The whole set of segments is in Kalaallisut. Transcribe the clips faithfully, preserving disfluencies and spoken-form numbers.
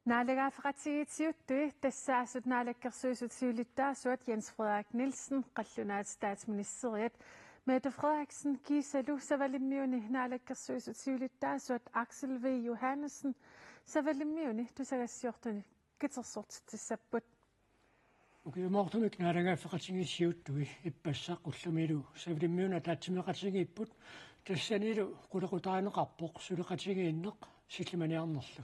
Naalagaaffeqatigiit siuttui tassaasut Naalakkersuisut siulittaasuat Jens Frederik Nielsen, qallunaat statsministeriat Mette Frederiksen kiisalu Savalimmiuni Naalakkersuisut siulittaasuat Aksel V. Johannesen Savalimmiuni tusagassiortunik katersortitsissapput. Ukiumoortumik naalagaaffeqatigiit siuttui ippassaq ullumilu Savalimmiuni ataatsimeeqatigiipput, tassanilu qulequtarineqarpoq suleqatigiinneq sillimaniarnerlu.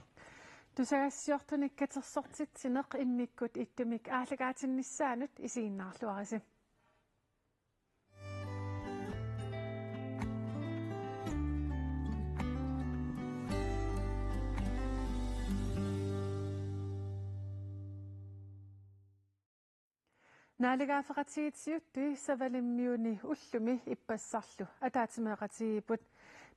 Tusagassiortunik katersortitsineq immikkut ittumik aallakaatinnissaanut isiginnaarluarisi. Naalagaaffeqatigiit siuttui Savalimmiuni ullumi ippassarlu ataatsimeeqatigiipput.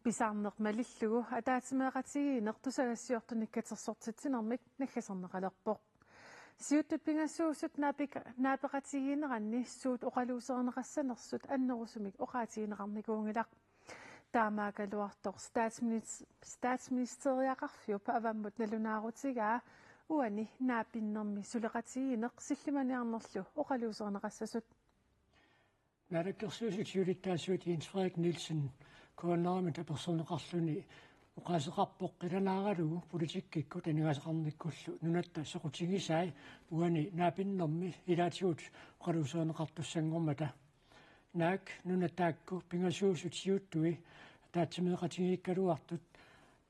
Pisarneq malillugu ataatsimeeqatigiinneq tusagassiortunik katersortitsinermik naggaserneqalerpoq. Siuttut pingasuusut naapik-, naapeqatigiinneranni suut oqaluuserineqassanersut annerusumik oqaatigineqarnikuunngilaq. Taamaakkaluartoq statsminis-, statsministeriaqarfiup avammut nalunaarutigaa uani naapinnermi suleqatigiinneq sillimaniarnerlu oqaluuserineqassasut. Naalakkersuisut siulittaasuat Jens Frederik Nielsen K N R-imit apersorneqarluni oqaaseqarpoq qilanaaralugu politikkikkut aningaasaqarnikkullu nunatta soqutigisai uani naapinnermi ilaatigut oqaluuserineqartussanngormata. Naak nunat taakku pingasuusut siuttui ataatsimeeqatigiikkaluartut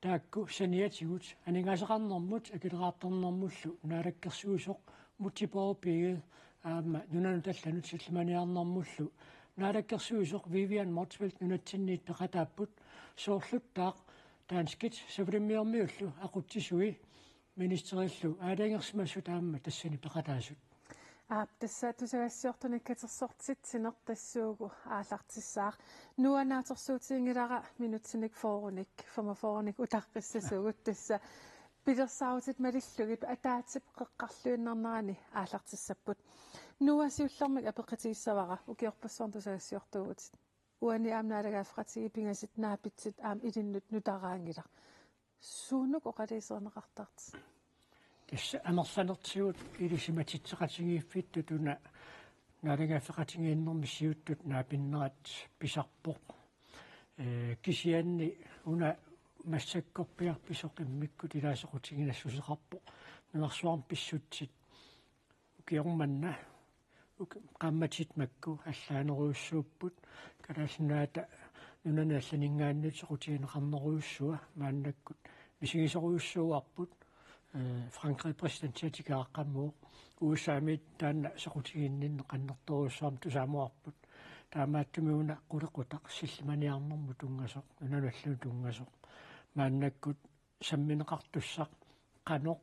taakku saniatigut aningaasaqarnermut akileraartarnermullu naalakkersuisoq Múte Bourup Egede aamma nunanut allanut sillimaniarnermullu naalakkersuisoq Vivian Motzfeldt nunatsinniit peqataapput, soorluttaaq danskit savalimmiormiullu aqutsisui ministerillu aalajangersimasut aamma tassani peqataasut. Aap, tassa tusagassiortunik katersortitsineq tassuugu aallartissaaq. Noah, naatsorsuutiginngilara minutsinik fyrrenik, femogfyrrenik utaqqissasugut, tassa pilersaarutit malillugit ataatsip qeqqarluinnarnerani aallartissapput. Noah, siullermik apeqqutigissavara, ukiorpassuarni tusagassiortuuvutit. Uani aamma naalagaaffeqatigiit pingasut naapitsit aamma ilinnut nutaraanngilaq. Suunuku oqaluuserineqartartitit? Tassa amerlanertigut ilisimatitseqatigiiffittut una naalagaaffeqatigiinnermi siuttut naapinnerat pisarpoq. Ee, kisianni una massakkorpiaq pisoq immikkut ilaasoqutiginassuseqarpoq. Nunarsuarmi pissutsit ukioq manna, uk-, qaammatit makku allaanerujussuupput, Kalaallit Nunaata nunani allaninngaanniit soqutigineqarnerujussua maannakkut misigisorujussuuarput, ee, Frankrig præsidentiatiga aqqammuuq, U S A-miit taanna soqutiginninneq annertoorujussuarmik tusaamuarput, taamaattumik una qulequtaq sillimaniarnermut tunngasoq, nunanut allanut tunngasoq, maannakkut sammineqartussaq qanoq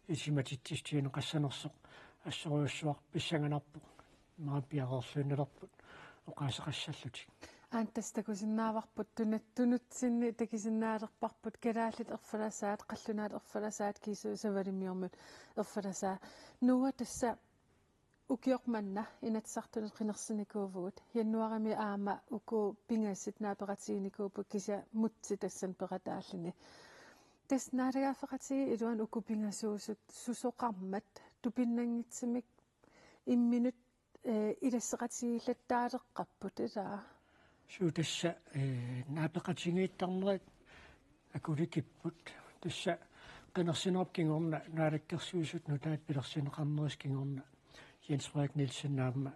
ilisimatitsissutigineqassanersoq assorujussuaq pissanganarpoq, imaappoq piareerluinnalerput oqaaseqassallutik. Aamma tassa takusinnaavarput tunut-, tunutsinni takusinnaalerparput kalaallit erfalasaat, qallunaat erfalasaat kiisalu Savalimmiormiut erfalasaat. Noah, tassa ukioq manna Inatsisartunut qinersinikuuvugut. Januaarimi aamma uku pingasut naapeqatiginikuupput, kisianni Múte tassani peqataalluni. Tassa naalagaaffeqatigiit iluani uku pingasuusut susoqarmat tupinnanngitsumik imminut, ee, ilasseqatigiillattaaleqqapput, ilaa? Suu, tassa, ee, naapeqatigiittarnerit akulikipput. Tassa qinersinerup kingorna naalakkersuisut nutaat pilersinneqarnerisa kingorna Jens Frederik Nielsen aamma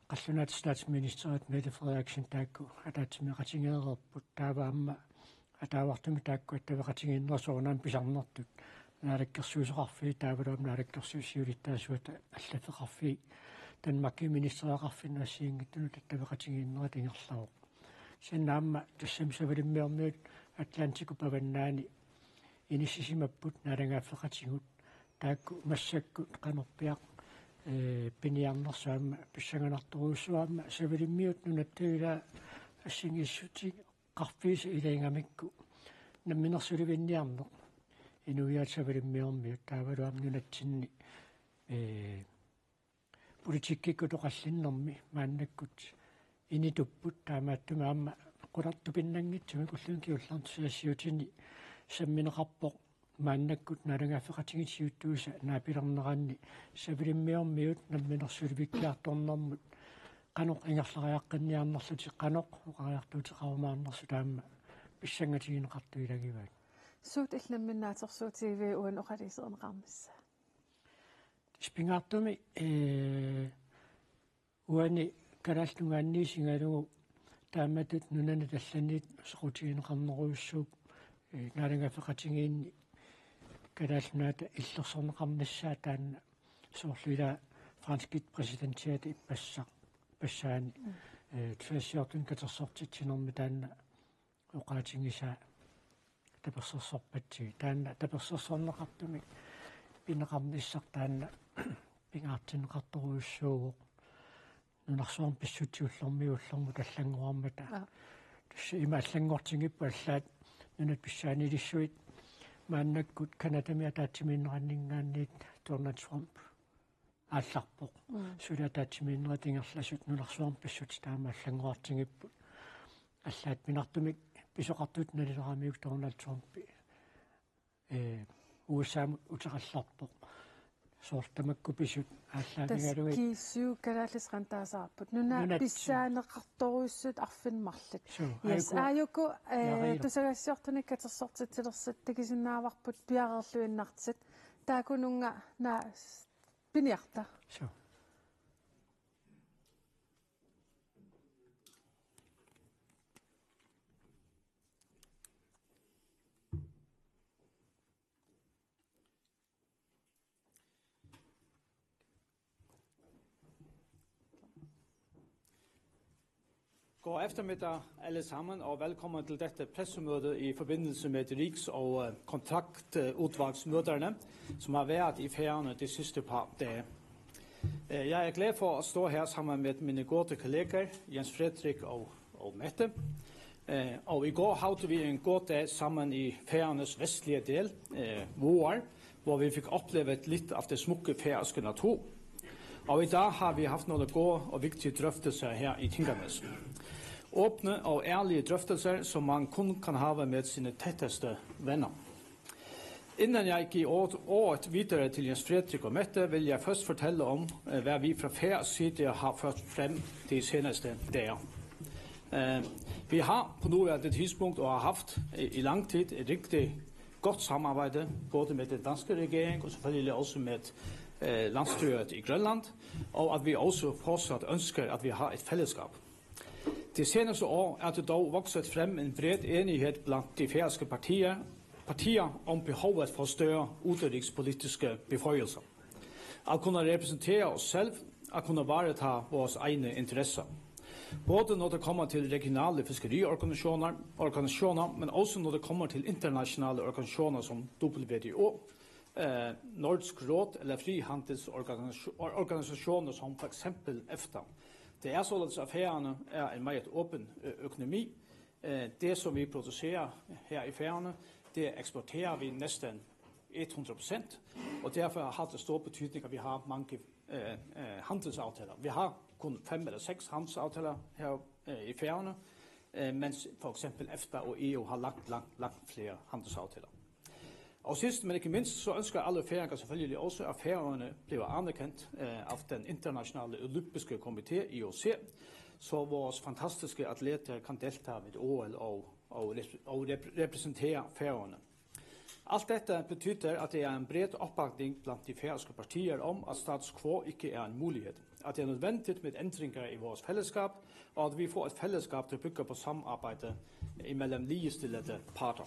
qallunaat statsministerit Mette Frederiksen taakku ataatsimeeqatigeereerput, taava aamma ataavartumik taakku attaveqatigiinnerat soorunami pisarnertut, naalakkersuisoqarfiit taavalu aamma naalakkersuisut siulittaasuata allaffeqarfiit, Danmarkimi ministeriaqarfinnut assigiinngitsunut attaveqatigiinnerat ingerlavoq. Kisianni aamma tassami Savalimmiormiut Atlantikup avannaani inissisimapput naalagaaffeqatigut, taakku massakkut qanorpiaq, ee, piniarnersut aamma pissanganartorujussuuvoq, aamma Savalimmiut nunatta ilaa assigiissuteqarfiisa ilagigamikku namminersulivinniarneq, inuiaat Savalimmiormiut taavalu aamma nunatsinni, ee, politikkikkut oqallinnermi maannakkut initupput, taamaattumik aamma qulartupinnanngitsumik ulluni kingullerni tusagassiutini sammineqarpoq maannakkut naalagaaffeqatigiit siuttuisa naapilerneranni savalimmiormiut namminersulivikkiartornermut qanoq ingerlariaqqinniarnerlutik qanoq oqariartuuteqarumaarnersut taama pissangatigineqartut ilagivaat. Suut illit nammineq naatersuutigiviuk uani oqaluuserineqarnissaa? Tassa pingaartumik, ee, uani Kalaallit Nunaanniit isigalugu taamatut nunanit allaniit soqutigineqarnerujussuuvoq, ee, naalagaaffeqatigiinni Kalaallit Nunaata illersorneqarnissaa taanna soorlu ila franskit præsidentiaatip ippassaq, ippassaani, mm, ee, tusagassiortunik katersortitsinermi taanna oqaatigisaa tapersersorpatsigit. Taanna tapersersorneqartumik pineqarnissaq taanna pingaartinneqartorujussuuvoq. Nunarsuarmi pissutsit ullormiit ullormut allanngorarmata. Aa. Tassa ima allanngortigipput allaat nunat pissaaniilissuit maannakkut Canadami ataatsimiinneranninngaanniit Donald Trump aallarpoq. Mm. Suli ataatsimiinnerit ingerlasut nunarsuarmi pissutsit taama allanngorartigipput. Allaat pingaartumik pisoqartutut nalileramiuk Donald Trump, ee, U S A-mut uteqallarpoq. Soorlu tamakku pisut aallaavigalugit. Tassa G syv kalaallisut qanoq taasarparput. Nunat nunat pissaaneqartorujussuit arfineq-marluk. Suu, yes, aajuku, aajuku, ee, narilu. Tusagassiortunik katersortitsilersut takusinnaavarput piareerluinnartut. Taakkununnga naa piniarta. Suu. God eftermiddag alle sammen, og velkommen til dette pressemøde i forbindelse med et riks- og, øh, kontaktudvalgsmøderne, som har været i Færøerne de sidste par dage. Øh, jeg er glad for at stå her sammen med mine gode kolleger, Jens Frederik og, og Mette. Øh, og i går havde vi en god dag sammen i Færøernes vestlige del, øh, Hvaar, hvor vi fik oplevet lidt af det smukke færøske natur. Og i dag har vi haft nogle gode og vigtige drøftelser her i Tinganes. Åbne og ærlige drøftelser, som man kun kan have med sine tætteste venner. Inden jeg giver ordet, ordet videre til Jens Frederik og Mette, vil jeg først fortælle om, øh, hvad vi fra færøsk side har ført frem de seneste dage. Øh, vi har på nuværende tidspunkt og har haft i, i lang tid et rigtig godt samarbejde, både med den danske regering og selvfølgelig også med, øh, landsstyret i Grønland, og at vi også fortsat ønsker, at vi har et fællesskab. De seneste år er det dog vokset frem en bred enighed blandt de færøske partier, partier om behovet for større udenrigspolitiske beføjelser. At kunne repræsentere os selv, at kunne varetage vores egne interesser. Både når det kommer til regionale fiskeriorganisationer, organisationer, men også når det kommer til internationale organisationer som W T O, øh, Nordisk Råd eller frihandelsorganisationer som for eksempel EFTA. Det er således, at Færøerne er en meget åben, øh, økonomi. Øh, det, som vi producerer her i Færøerne, det eksporterer vi næsten hundrede procent, og derfor har det stor betydning, at vi har mange, øh, øh, handelsaftaler. Vi har kun fem eller seks handelsaftaler her, øh, i Færøerne, øh, mens for eksempel EFTA og E U har langt, langt, langt flere handelsaftaler. Og sidst, men ikke mindst, så ønsker alle færinger selvfølgelig også, at Færøerne bliver anerkendt, øh, af den internationale olympiske komité, I O C, så vores fantastiske atleter kan deltage ved O L og, og, rep- og rep- repræsentere Færøerne. Alt dette betyder, at der er en bred opbakning blandt de færøske partier om, at status quo ikke er en mulighed, at det er nødvendigt med ændringer i vores fællesskab, og at vi får et fællesskab, der bygger på samarbejde imellem ligestillede parter.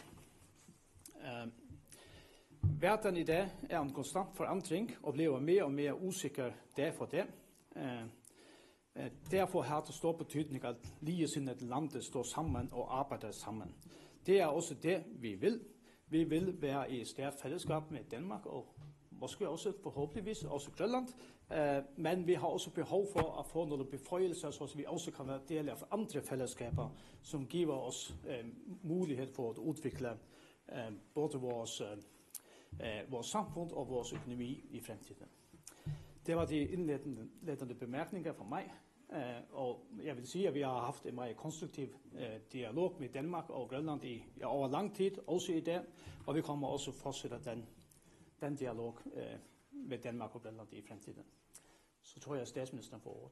Øh, verden i dag er en konstant forandring og bliver mere og mere usikker dag for dag. Øh, øh, derfor har det stor betydning, at ligesinnede lande står sammen og arbejder sammen. Det er også det, vi vil. Vi vil være i et stærkt fællesskab med Danmark og måske også forhåbentligvis også Grønland. Øh, men vi har også behov for at få nogle beføjelser, så vi også kan være del af andre fællesskaber, som giver os, øh, mulighed for at udvikle, øh, både vores, øh, øh, vores samfund og vores økonomi i fremtiden. Det var de indledende, indledende bemærkninger fra mig. Øh, og jeg vil sige, at vi har haft en meget konstruktiv øh, dialog med Danmark og Grønland i, ja, over lang tid, også i dag, og vi kommer også at fortsætte den, den dialog øh, med Danmark og Grønland i fremtiden. Så tror jeg, at statsministeren får ordet.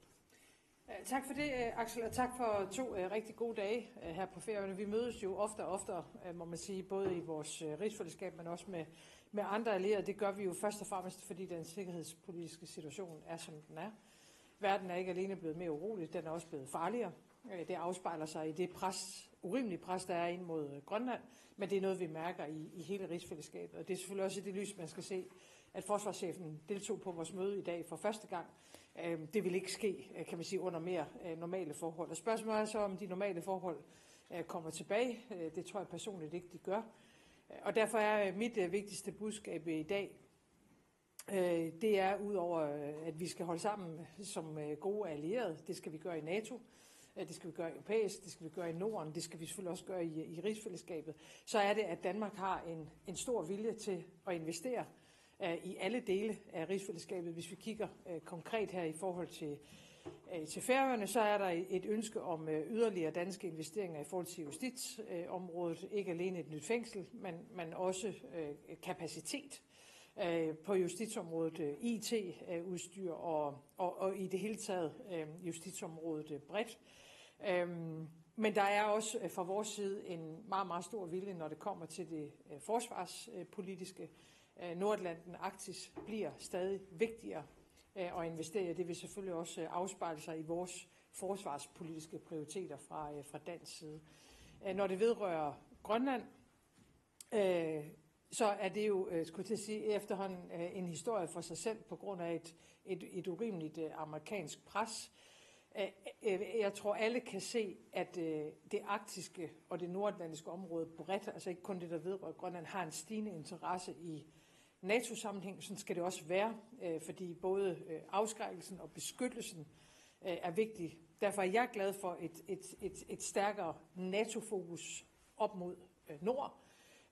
Øh, tak for det, øh, Axel, og tak for to øh, rigtig gode dage øh, her på Færøerne. Vi mødes jo ofte og ofte, øh, må man sige, både i vores øh, rigsfællesskab, men også med, med andre allierede. Det gør vi jo først og fremmest, fordi den sikkerhedspolitiske situation er, som den er. Verden er ikke alene blevet mere urolig, den er også blevet farligere. Øh, Det afspejler sig i det pres, urimelige pres, der er ind mod øh, Grønland, men det er noget, vi mærker i, i hele rigsfællesskabet. Og det er selvfølgelig også i det lys, man skal se, at forsvarschefen deltog på vores møde i dag for første gang. Øh, Det vil ikke ske, øh, kan man sige, under mere øh, normale forhold. Og spørgsmålet er så, om de normale forhold øh, kommer tilbage. Øh, Det tror jeg personligt ikke, de gør. Øh, Og derfor er øh, mit øh, vigtigste budskab i dag, øh, det er udover, øh, at vi skal holde sammen som øh, gode allierede. Det skal vi gøre i NATO, øh, det skal vi gøre europæisk, det skal vi gøre i Norden, det skal vi selvfølgelig også gøre i, i rigsfællesskabet. Så er det, at Danmark har en, en stor vilje til at investere øh, i alle dele af rigsfællesskabet. Hvis vi kigger øh, konkret her i forhold til, øh, til Færøerne, så er der et ønske om øh, yderligere danske investeringer i forhold til justitsområdet. Ikke alene et nyt fængsel, men, men også øh, kapacitet øh, på justitsområdet, øh, I T-udstyr og, og, og i det hele taget øh, justitsområdet øh, bredt. Øhm, Men der er også øh, fra vores side en meget, meget stor vilje, når det kommer til det øh, forsvarspolitiske. Øh, Nordatlanten, Arktis bliver stadig vigtigere øh, at investere i. Det vil selvfølgelig også øh, afspejle sig i vores forsvarspolitiske prioriteter fra, øh, fra dansk side. Øh, Når det vedrører Grønland, øh, så er det jo, øh, skulle jeg til at sige, efterhånden øh, en historie for sig selv på grund af et, et, et urimeligt øh, amerikansk pres. Øh, øh, Jeg tror, alle kan se, at øh, det arktiske og det nordatlantiske område bredt, altså ikke kun det, der vedrører Grønland, har en stigende interesse i NATO-sammenhæng. Sådan skal det også være, øh, fordi både øh, afskrækkelsen og beskyttelsen øh, er vigtig. Derfor er jeg glad for et, et, et, et stærkere NATO-fokus op mod øh, nord.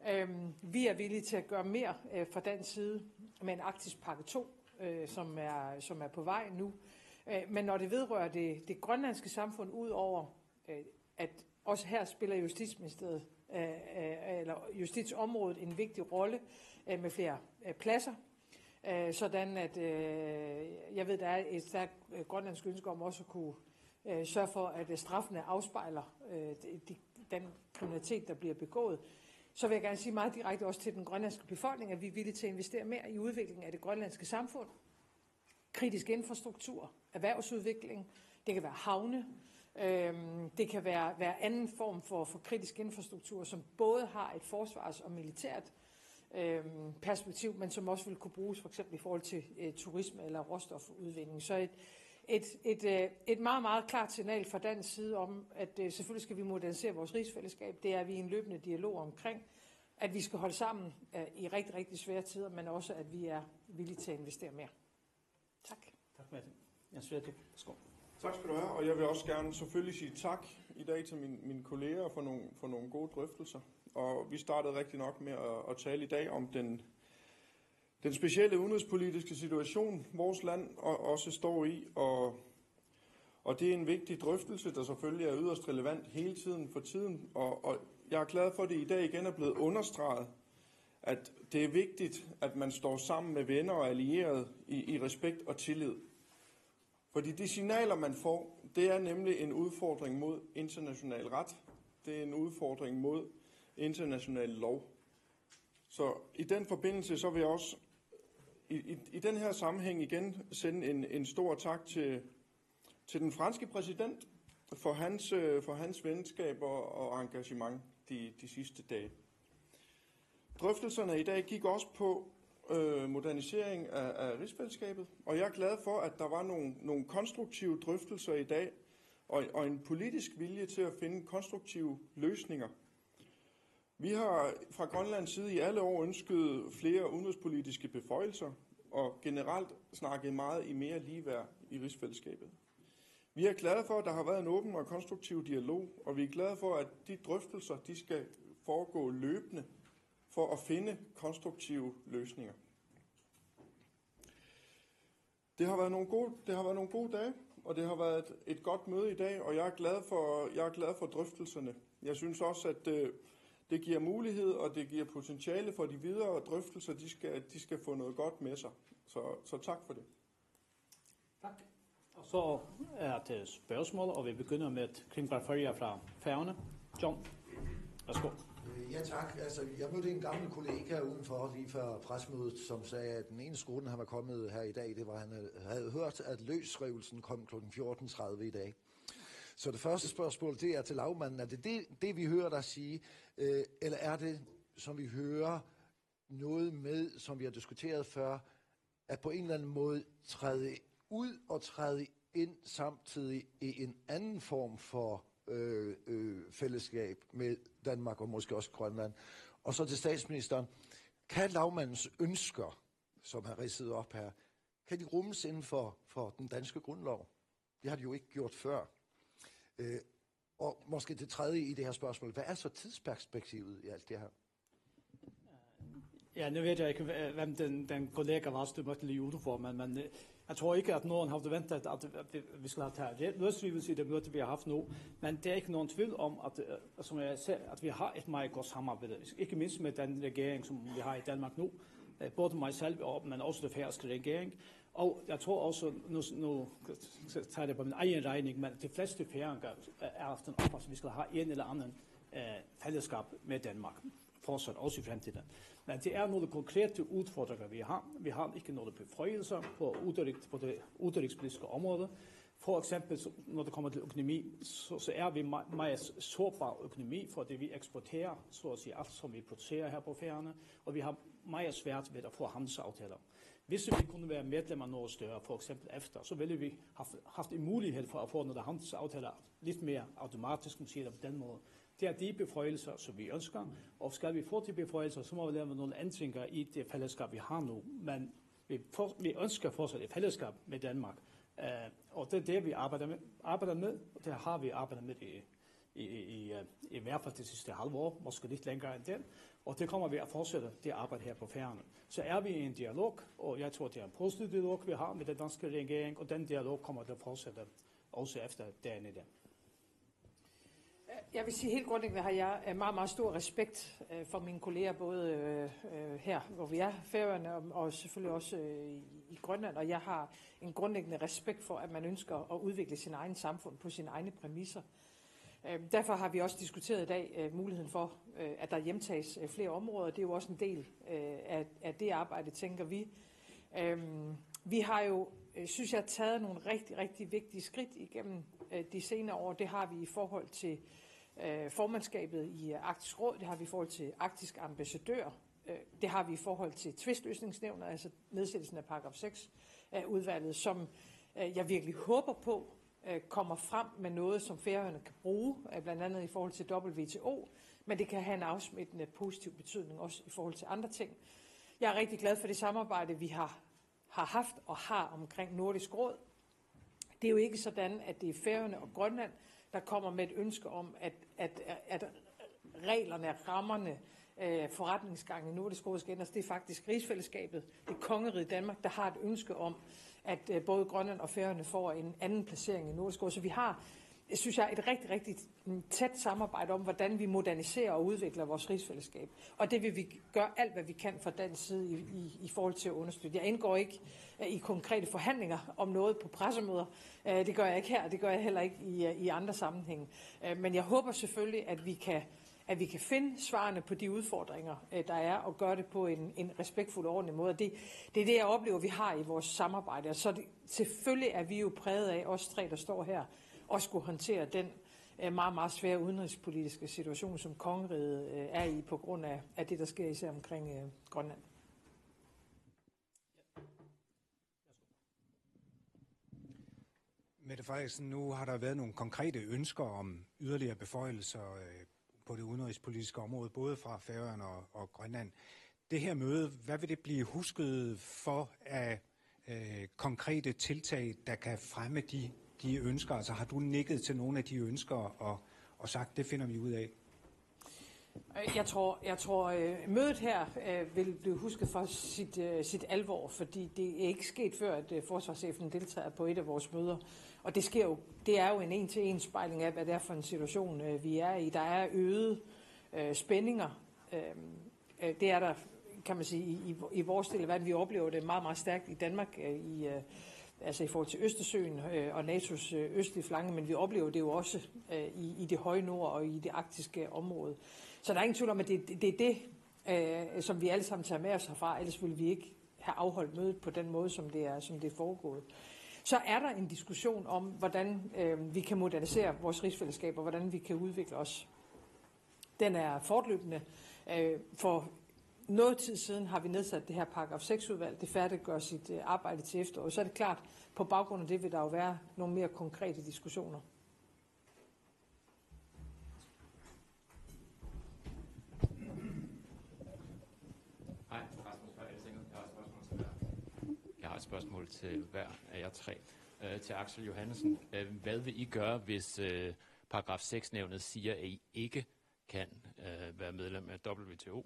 Øhm, Vi er villige til at gøre mere øh, fra dansk side med en Arktisk Pakke to, øh, som, er, som er på vej nu. Øh, Men når det vedrører det, det grønlandske samfund, ud over øh, at også her spiller Justitsministeriet, øh, øh, eller justitsområdet, en vigtig rolle øh, med flere øh, pladser, øh, sådan at øh, jeg ved, der er et stærkt øh, grønlandsk ønske om også at kunne øh, sørge for, at øh, straffene afspejler øh, de, de, den kriminalitet, der bliver begået. Så vil jeg gerne sige meget direkte også til den grønlandske befolkning, at vi er villige til at investere mere i udviklingen af det grønlandske samfund, kritisk infrastruktur, erhvervsudvikling. Det kan være havne. Øhm, det kan være hver anden form for, for kritisk infrastruktur, som både har et forsvars- og militært øhm, perspektiv, men som også vil kunne bruges for eksempel i forhold til øh, turisme eller råstofudvinding. Så et, et, et, øh, et meget, meget klart signal fra dansk side om, at øh, selvfølgelig skal vi modernisere vores rigsfællesskab. Det er vi i en løbende dialog omkring, at vi skal holde sammen øh, i rigtig, rigtig svære tider, men også at vi er villige til at investere mere. Tak. Tak, Mette. Jens Frederik, værsgo. Tak skal du have, og jeg vil også gerne selvfølgelig sige tak i dag til mine, mine kolleger for nogle, for nogle gode drøftelser. Og vi startede rigtig nok med at, at tale i dag om den, den specielle udenrigspolitiske situation, vores land og, også står i, og, og det er en vigtig drøftelse, der selvfølgelig er yderst relevant hele tiden for tiden. Og, og jeg er glad for, at det i dag igen er blevet understreget, at det er vigtigt, at man står sammen med venner og allierede i, i respekt og tillid. Fordi de signaler, man får, det er nemlig en udfordring mod international ret. Det er en udfordring mod international lov. Så i den forbindelse, så vil jeg også i, i, i den her sammenhæng igen sende en, en stor tak til, til den franske præsident for hans, øh, for hans venskab og, og engagement de, de sidste dage. Drøftelserne i dag gik også på øh, modernisering af, af rigsfællesskabet, og jeg er glad for, at der var nogle, nogle konstruktive drøftelser i dag, og, og en politisk vilje til at finde konstruktive løsninger. Vi har fra Grønlands side i alle år ønsket flere udenrigspolitiske beføjelser, og generelt snakket meget i mere ligeværd i rigsfællesskabet. Vi er glade for, at der har været en åben og konstruktiv dialog, og vi er glade for, at de drøftelser, de skal foregå løbende for at finde konstruktive løsninger. Det har været nogle gode, det har været nogle gode dage, og det har været et, et godt møde i dag, og jeg er glad for, jeg er glad for drøftelserne. Jeg synes også, at øh, det giver mulighed, og det giver potentiale for de videre drøftelser. De skal, de skal få noget godt med sig. Så, så tak for det. Tak. Og så er det spørgsmål, og vi begynder med Kim Garfaria fra Færøerne. John, værsgo. Øh, ja, tak. Altså, jeg mødte en gammel kollega udenfor lige før pressemødet, som sagde, at den eneste grund, han var kommet her i dag, det var, at han havde, havde hørt, at løsrivelsen kom klokken fjorten tredive i dag. Så det første spørgsmål, det er til lagmanden. Er det det, det vi hører dig sige, øh, eller er det, som vi hører, noget med, som vi har diskuteret før, at på en eller anden måde træde ud og træde ind samtidig i en anden form for øh, øh, fællesskab med Danmark og måske også Grønland? Og så til statsministeren. Kan lagmandens ønsker, som har ridset op her, kan de rummes inden for, for den danske grundlov? Det har de jo ikke gjort før. Øh, og måske det tredje i det her spørgsmål. Hvad er så tidsperspektivet i alt det her? Ja, nu ved jeg ikke, hvem den, den kollega var, som du mødte lige udenfor, men, men øh, jeg tror ikke, at nogen har forventet, at vi, vi skal have taget løsrivelse i det møde, vi har haft nu. Men det er ikke nogen tvivl om, at, øh, som jeg ser, at vi har et meget godt samarbejde, ikke mindst med den regering, som vi har i Danmark nu, øh, både mig selv, og, men også den færøske regering. Og jeg tror også, nu, nu tager jeg det på min egen regning, men de fleste færinger er af den opfattelse, at vi skal have en eller anden øh, fællesskab med Danmark, fortsat også i fremtiden. Men det er nogle konkrete udfordringer, vi har. Vi har ikke noget beføjelser på, udenrigs, på det udenrigspolitiske område. For eksempel, så, når det kommer til økonomi, så, så er vi meget, meget sårbar økonomi, fordi vi eksporterer, så at sige, alt, som vi producerer her på Færøerne, og vi har meget svært ved at få handelsaftaler. Hvis vi kunne være medlem af noget større, for eksempel EFTA, så ville vi have haft en mulighed for at få nogle handelsaftaler lidt mere automatisk, man siger det på den måde. Det er de beføjelser, som vi ønsker, og skal vi få de beføjelser, så må vi lave nogle ændringer i det fællesskab, vi har nu. Men vi, for, vi ønsker fortsat et fællesskab med Danmark, øh, og det er det, vi arbejder med, arbejder med, og det har vi arbejdet med i, i, i, øh, i hvert fald det sidste halve år, måske lidt længere end det, og det kommer vi at fortsætte, det arbejde her på Færøerne. Så er vi i en dialog, og jeg tror, det er en positiv dialog, vi har med den danske regering, og den dialog kommer til at fortsætte også efter dagen i dag. Jeg vil sige, helt grundlæggende har jeg øh, meget, meget stor respekt øh, for mine kolleger, både øh, øh, her, hvor vi er, Færøerne, og, og selvfølgelig også øh, i, i Grønland. Og jeg har en grundlæggende respekt for, at man ønsker at udvikle sin egen samfund på sine egne præmisser. Øh, derfor har vi også diskuteret i dag øh, muligheden for, øh, at der hjemtages øh, flere områder. Det er jo også en del øh, af, af det arbejde, tænker vi. Øhm, vi har jo, øh, synes jeg, taget nogle rigtig, rigtig vigtige skridt igennem øh, de senere år. Det har vi i forhold til øh, formandskabet i øh, Arktisk Råd, det har vi i forhold til Arktisk Ambassadør, øh, det har vi i forhold til tvistløsningsnævnet, altså nedsættelsen af paragraf seks af udvalget, som øh, jeg virkelig håber på øh, kommer frem med noget, som Færøerne kan bruge, øh, blandt andet i forhold til W T O, men det kan have en afsmittende positiv betydning også i forhold til andre ting. Jeg er rigtig glad for det samarbejde, vi har, har haft og har omkring Nordisk Råd. Det er jo ikke sådan, at det er Færøerne og Grønland, der kommer med et ønske om, at, at, at reglerne, rammerne, øh, forretningsgangen i Nordisk Råd skal ændres. Det er faktisk rigsfællesskabet, det er kongeriget Danmark, der har et ønske om, at øh, både Grønland og Færøerne får en anden placering i Nordisk Råd. Så vi har, synes jeg, et rigtig, rigtig tæt samarbejde om, hvordan vi moderniserer og udvikler vores rigsfællesskab. Og det vil vi gøre alt, hvad vi kan fra dansk side i, i, i forhold til at understøtte. Jeg indgår ikke øh, i konkrete forhandlinger om noget på pressemøder. Øh, det gør jeg ikke her, det gør jeg heller ikke i, øh, i andre sammenhænge. Øh, men jeg håber selvfølgelig, at vi kan at vi kan finde svarene på de udfordringer, øh, der er, og gøre det på en, en respektfuld og ordentlig måde. Det, det er det, jeg oplever, vi har i vores samarbejde. Og så det, selvfølgelig er vi jo præget af, os tre, der står her, at skulle håndtere den øh, meget, meget svære udenrigspolitiske situation, som kongeriget øh, er i på grund af, af det, der sker især omkring øh, Grønland. Mette Frederiksen, nu har der været nogle konkrete ønsker om yderligere beføjelser øh, på det udenrigspolitiske område, både fra Færøerne og, og Grønland. Det her møde, hvad vil det blive husket for af øh, konkrete tiltag, der kan fremme de, de ønsker? Altså har du nikket til nogle af de ønsker og, og sagt, det finder vi ud af? Jeg tror, jeg tror øh, mødet her øh, vil blive husket for sit, øh, sit alvor, fordi det er ikke sket før, at øh, forsvarschefen deltager på et af vores møder. Og det sker jo, det er jo en en-til-en spejling af, hvad det er for en situation, øh, vi er i. Der er øgede øh, spændinger. Øh, øh, det er der, kan man sige, i, i, i vores del af verden. Vi oplever det meget, meget stærkt i Danmark, øh, i, øh, altså i forhold til Østersøen øh, og natos øh, østlige flanke, men vi oplever det jo også øh, i, i det høje nord og i det arktiske område. Så der er ingen tvivl om, at det, det er det, øh, som vi alle sammen tager med os herfra, ellers ville vi ikke have afholdt mødet på den måde, som det er, som det er foregået. Så er der en diskussion om, hvordan øh, vi kan modernisere vores rigsfællesskab, og hvordan vi kan udvikle os. Den er fortløbende. Øh, for noget tid siden har vi nedsat det her paragraf seks-udvalg. Det færdiggør sit øh, arbejde til efteråret. Så er det klart, på baggrund af det vil der jo være nogle mere konkrete diskussioner. Hej, Rasmus fra Altinget. Jeg har et spørgsmål til hver. Jeg har et spørgsmål til hver af jer tre. Øh, til Aksel Johannesen. Øh, hvad vil I gøre, hvis øh, paragraf seks-nævnet siger, at I ikke kan øh, være medlem af W T O?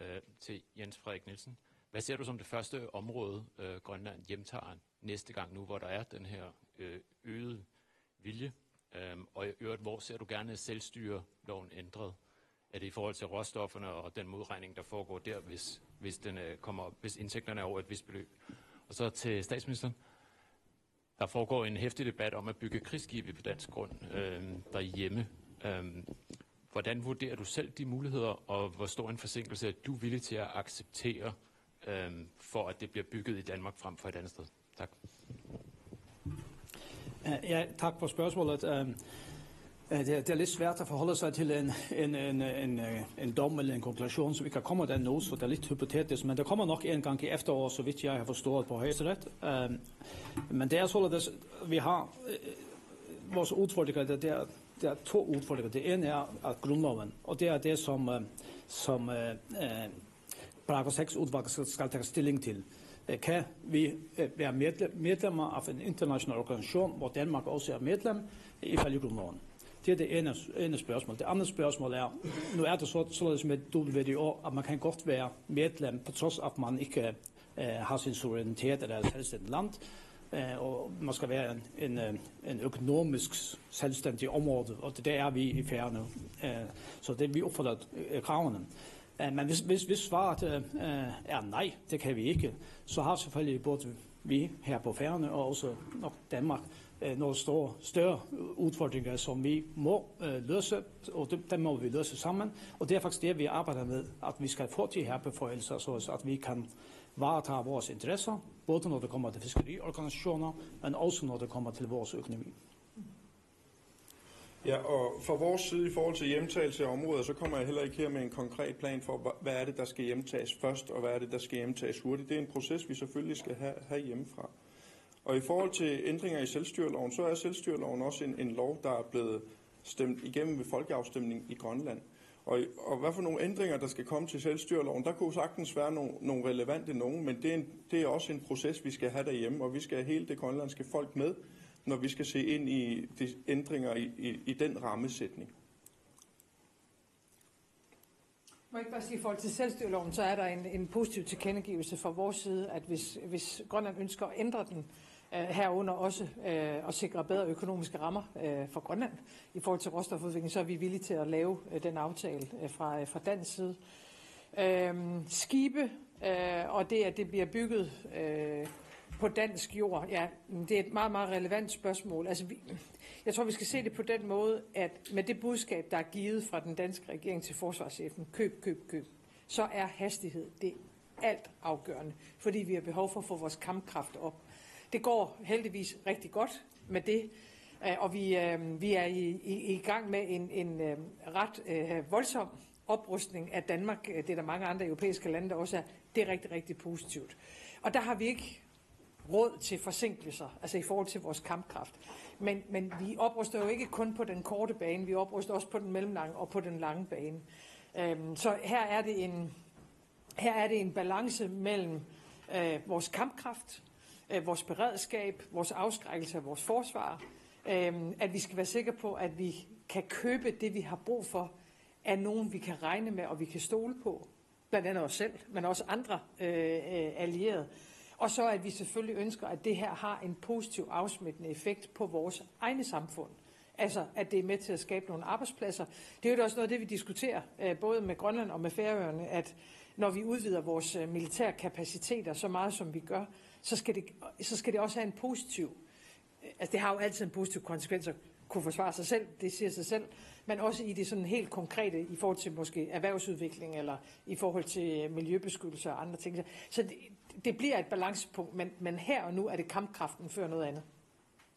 Øh, til Jens Frederik Nielsen. Hvad ser du som det første område, øh, Grønland hjemtager næste gang nu, hvor der er den her øh, øgede vilje? Øhm, og i øvrigt, hvor ser du gerne selvstyreloven ændret? Er det i forhold til råstofferne og den modregning, der foregår der, hvis, hvis, den, øh, kommer, hvis indtægterne er over et vist beløb? Og så til statsministeren. Der foregår en heftig debat om at bygge krigsskibe på dansk grund øh, derhjemme. Øh, hvordan vurderer du selv de muligheder, og hvor stor en forsinkelse er du villig til at acceptere, øh, for at det bliver bygget i Danmark frem for et andet sted? Tak. Øh, ja, tak for spørgsmålet. Øh, øh, det, er, det er lidt svært at forholde sig til en, en, en, en, øh, en dom eller en konklusion, som ikke kommer den nu, så det er lidt hypotetisk, men det kommer nok en gang i efteråret, så vidt jeg har forstået på Højesteret. Øh, men det er således, vi har øh, vores udfordringer, det, det, er, det er to udfordringer. Det ene er, at grundloven, og det er det, som, øh, som øh, øh, paragraf seks-udvalg skal, skal tage stilling til. Øh, kan vi øh, være medlem, medlemmer af en international organisation, hvor Danmark også er medlem, ifølge grundloven? Det er det ene, ene spørgsmål. Det andet spørgsmål er, nu er det så, således med W T O, at man kan godt være medlem, på trods af, at man ikke øh, har sin suverænitet eller er et selvstændigt land, øh, og man skal være en, en, øh, en økonomisk selvstændig område, og det, det er vi i Færøerne. Øh, så det, vi opfylder øh, kravene. Øh, men hvis, hvis, hvis svaret øh, øh, er nej, det kan vi ikke, så har selvfølgelig både vi her på Færøerne og også nok Danmark øh, nogle store, større udfordringer, som vi må øh, løse, og dem, dem må vi løse sammen. Og det er faktisk det, vi arbejder med, at vi skal få de her beføjelser, så at vi kan varetage vores interesser, både når det kommer til fiskeriorganisationer, men også når det kommer til vores økonomi. Ja, og fra vores side i forhold til hjemtagelse af områder, så kommer jeg heller ikke her med en konkret plan for, hva- hvad er det, der skal hjemtages først, og hvad er det, der skal hjemtages hurtigt. Det er en proces, vi selvfølgelig skal have, have hjemmefra. Og i forhold til ændringer i selvstyreloven, så er selvstyreloven også en, en lov, der er blevet stemt igennem ved folkeafstemning i Grønland. Og, og hvad for nogle ændringer, der skal komme til selvstyreloven, der kunne sagtens være nogle, nogle relevante nogen, men det er, en, det er også en proces, vi skal have derhjemme, og vi skal have hele det grønlandske folk med, når vi skal se ind i de ændringer i, i, i den rammesætning. Må jeg ikke bare sige, i forhold til selvstyreloven, så er der en, en positiv tilkendegivelse fra vores side, at hvis, hvis Grønland ønsker at ændre den, øh, herunder også øh, at sikre bedre økonomiske rammer øh, for Grønland i forhold til råstofudvikling, så er vi villige til at lave øh, den aftale øh, fra, øh, fra dansk side. Øhm, skibe, øh, og det, at det bliver bygget øh, på dansk jord, ja, det er et meget, meget relevant spørgsmål. Altså, vi, jeg tror, vi skal se det på den måde, at med det budskab, der er givet fra den danske regering til forsvarschefen, køb, køb, køb, så er hastighed det alt afgørende, fordi vi har behov for at få vores kampkraft op. Det går heldigvis rigtig godt med det, øh, og vi, øh, vi er i, i, i gang med en, en øh, ret øh, voldsom oprustning af Danmark. Øh, det er der mange andre europæiske lande, der også er. Det er rigtig, rigtig positivt. Og der har vi ikke råd til forsinkelser, altså i forhold til vores kampkraft. Men, men vi opruster jo ikke kun på den korte bane, vi opruster også på den mellemlange og på den lange bane. Øhm, så her er det en, her er det en balance mellem øh, vores kampkraft, øh, vores beredskab, vores afskrækkelse af vores forsvar, øh, at vi skal være sikre på, at vi kan købe det, vi har brug for, er nogen, vi kan regne med, og vi kan stole på, blandt andet os selv, men også andre øh, øh, allierede. Og så at vi selvfølgelig ønsker, at det her har en positiv afsmittende effekt på vores egne samfund. Altså, at det er med til at skabe nogle arbejdspladser. Det er jo også noget af det, vi diskuterer, øh, både med Grønland og med Færøerne, at når vi udvider vores øh, militære kapaciteter så meget, som vi gør, så skal det, så skal det også have en positiv, altså, det har jo altid en positiv konsekvens at kunne forsvare sig selv, det siger sig selv, men også i det sådan helt konkrete i forhold til måske erhvervsudvikling eller i forhold til miljøbeskyttelse og andre ting. Så det, det bliver et balancepunkt, men, men her og nu er det kampkraften før noget andet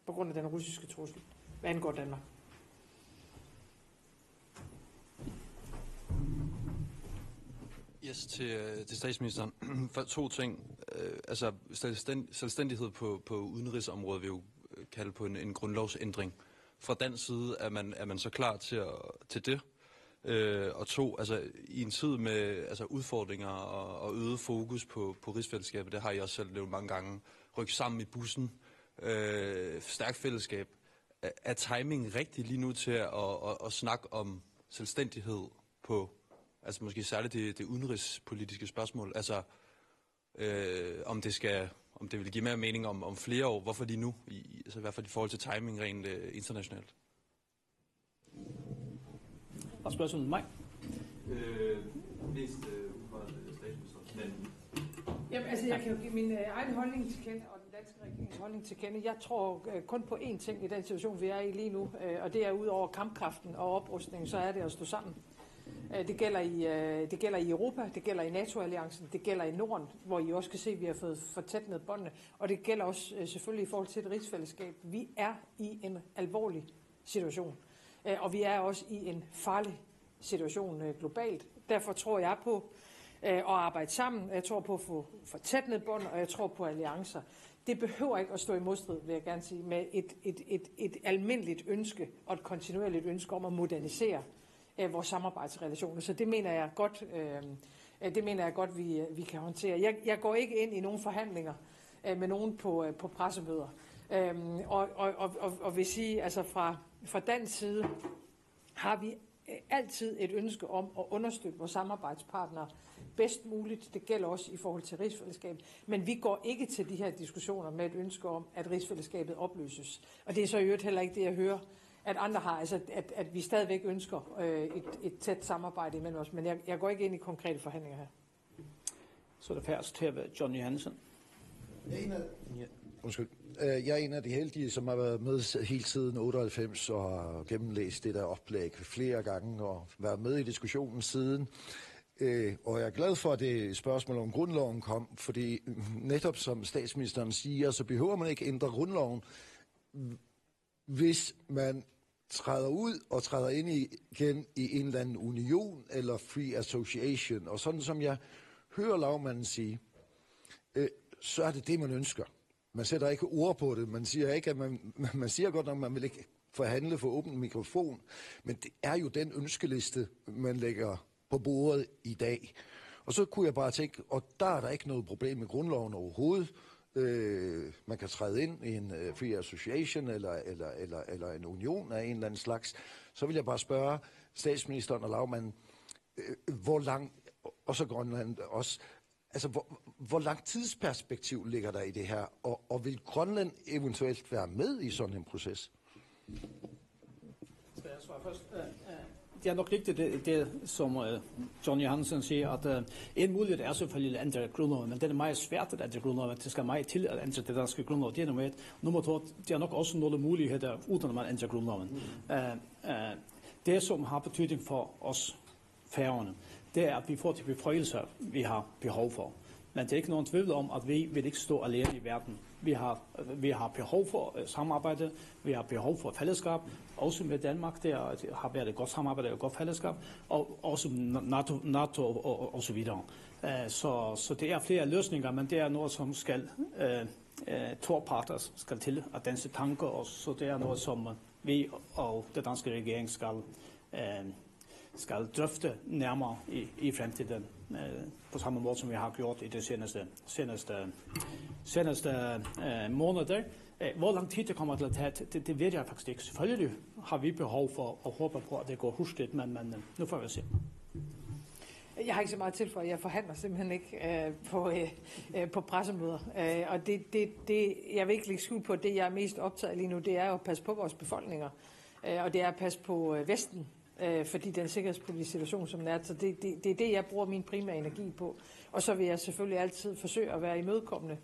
på grund af den russiske trussel, hvad angår Danmark. Yes, til, øh, til statsministeren. For to ting. Øh, altså, selvstænd- selvstændighed på, på udenrigsområdet vil jo øh, kalde på en, en grundlovsændring. Fra dansk side er man, er man så klar til, at, til det. Øh, og to, altså i en tid med altså, udfordringer og, og øget fokus på, på rigsfællesskabet, det har jeg også selv nævnt mange gange, rykke sammen i bussen, øh, stærkt fællesskab. Er, er timing rigtig lige nu til at, at, at snakke om selvstændighed på, altså måske særligt det, det udenrigspolitiske spørgsmål? Altså, øh, om det skal, om det vil give mere mening om, om flere år. Hvorfor lige nu? I, altså i hvert fald i forhold til timing rent øh, internationalt. Og spørgsmål til mig? Øh, mest øh, umiddelbart øh, statsministeren, men Jamen, altså, jeg kan jo give min øh, egen holdning til kende, og den danske regerings holdning til kende. Jeg tror øh, kun på én ting i den situation, vi er i lige nu, øh, og det er ud over kampkraften og oprustningen, så er det at stå sammen. Øh, Det gælder, i, øh, det gælder i Europa, det gælder i NATO-alliancen, det gælder i Norden, hvor I også kan se, at vi har fået fortætnet båndene, og det gælder også øh, selvfølgelig i forhold til et rigsfællesskab. Vi er i en alvorlig situation, øh, og vi er også i en farlig situation øh, globalt. Derfor tror jeg på øh, at arbejde sammen. Jeg tror på at få fortætnet bånd, og jeg tror på alliancer. Det behøver ikke at stå i modstrid, vil jeg gerne sige, med et, et, et, et almindeligt ønske og et kontinuerligt ønske om at modernisere øh, vores samarbejdsrelationer. Så det mener jeg godt, øh, øh, det mener jeg godt, vi, vi kan håndtere. Jeg, jeg går ikke ind i nogen forhandlinger øh, med nogen på, øh, på pressemøder. Øhm, og, og, og, og, og vil sige, altså fra, fra dansk side har vi øh, altid et ønske om at understøtte vores samarbejdspartnere bedst muligt. Det gælder også i forhold til rigsfællesskabet. Men vi går ikke til de her diskussioner med et ønske om, at rigsfællesskabet opløses. Og det er så i øvrigt heller ikke det, jeg hører, at andre har. Altså, at, at vi stadigvæk ønsker øh, et, et tæt samarbejde imellem os. Men jeg, jeg går ikke ind i konkrete forhandlinger her. Så er det færdigt til at være Johnny Hansen. Jeg er en af, ja, undskyld. Øh, Jeg er en af de heldige, som har været med s- hele tiden otteoghalvfems og har gennemlæst det der oplæg flere gange og været med i diskussionen siden. Øh, Og jeg er glad for, at det spørgsmål om grundloven kom, fordi netop som statsministeren siger, så behøver man ikke ændre grundloven, hvis man træder ud og træder ind igen i en eller anden union eller free association. Og sådan som jeg hører lagmanden sige, øh, så er det det, man ønsker. Man sætter ikke ord på det. Man siger ikke, at man, man siger godt nok, at man vil ikke forhandle for åben mikrofon, men det er jo den ønskeliste, man lægger på bordet i dag. Og så kunne jeg bare tænke, og der er der ikke noget problem med grundloven overhovedet. Øh, man kan træde ind i en uh, free association eller, eller, eller, eller en union af en eller anden slags. Så vil jeg bare spørge statsministeren og lagmanden, øh, hvor lang, og så Grønland også, altså hvor, hvor lang tidsperspektiv ligger der i det her, og, og vil Grønland eventuelt være med i sådan en proces? Skal jeg svare først? Øh, øh, Det er nok rigtigt, det, det som øh, Johnny Hansen siger, at øh, en mulighed er selvfølgelig at ændre grundloven, men det er meget svært at ændre grundloven. Det skal meget til at ændre det danske grundlov. Det er nummer et. Nummer to, det er nok også nogle muligheder, uden at man ændrer grundloven. Øh, øh, Det, som har betydning for os Færøerne, det er, at vi får de befrielser, vi har behov for. Men det er ikke nogen tvivl om, at vi vil ikke stå alene i verden. Vi har, vi har behov for øh, samarbejde, vi har behov for fællesskab, også med Danmark, det er, det har været et godt samarbejde og et godt fællesskab, og også NATO, NATO og, og, og så videre. Øh, Så, så det er flere løsninger, men det er noget, som skal øh, øh, to parter skal til at danse tango, og så det er noget, som vi og den danske regering skal øh, skal drøfte nærmere i, i fremtiden, øh, på samme måde som vi har gjort i de seneste, seneste, seneste øh, måneder. Øh, Hvor lang tid det kommer til at tage, det, det ved jeg faktisk ikke. Selvfølgelig har vi behov for at håbe på, at det går hurtigt, men, men øh, nu får vi se. Jeg har ikke så meget at tilføje. Jeg forhandler simpelthen ikke øh, på, øh, øh, på pressemøder. Øh, og det, det, det, jeg vil ikke lægge skjul på, at det, jeg er mest optaget af lige nu, det er jo at passe på vores befolkninger. Øh, og det er at passe på øh, Vesten, øh, fordi den sikkerhedspolitiske situation, som den er. Så det, det, det er det, jeg bruger min primære energi på. Og så vil jeg selvfølgelig altid forsøge at være imødekommende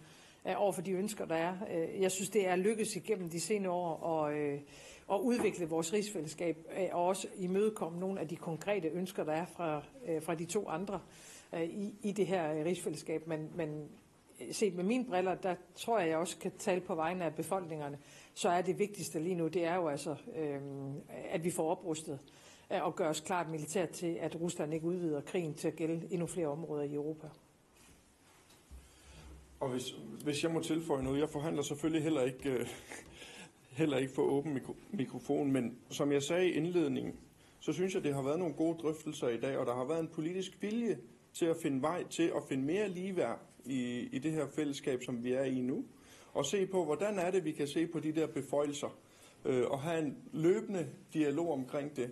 øh, over for de ønsker, der er. Øh, Jeg synes, det er lykkedes igennem de senere år at, øh, at udvikle vores rigsfællesskab, øh, og også imødekomme nogle af de konkrete ønsker, der er fra, øh, fra de to andre øh, i, i det her øh, rigsfællesskab. Men, men set med mine briller, der tror jeg, jeg også kan tale på vegne af befolkningerne, så er det vigtigste lige nu, det er jo altså, øh, at vi får oprustet øh, og gør os klart militært til, at Rusland ikke udvider krigen til at gælde endnu flere områder i Europa. Og hvis, hvis jeg må tilføje noget, jeg forhandler selvfølgelig heller ikke, øh, heller ikke for åben mikro- mikrofon, men som jeg sagde i indledningen, så synes jeg, det har været nogle gode drøftelser i dag, og der har været en politisk vilje til at finde vej til at finde mere ligeværd i, i det her fællesskab, som vi er i nu, og se på, hvordan er det, vi kan se på de der beføjelser, øh, og have en løbende dialog omkring det.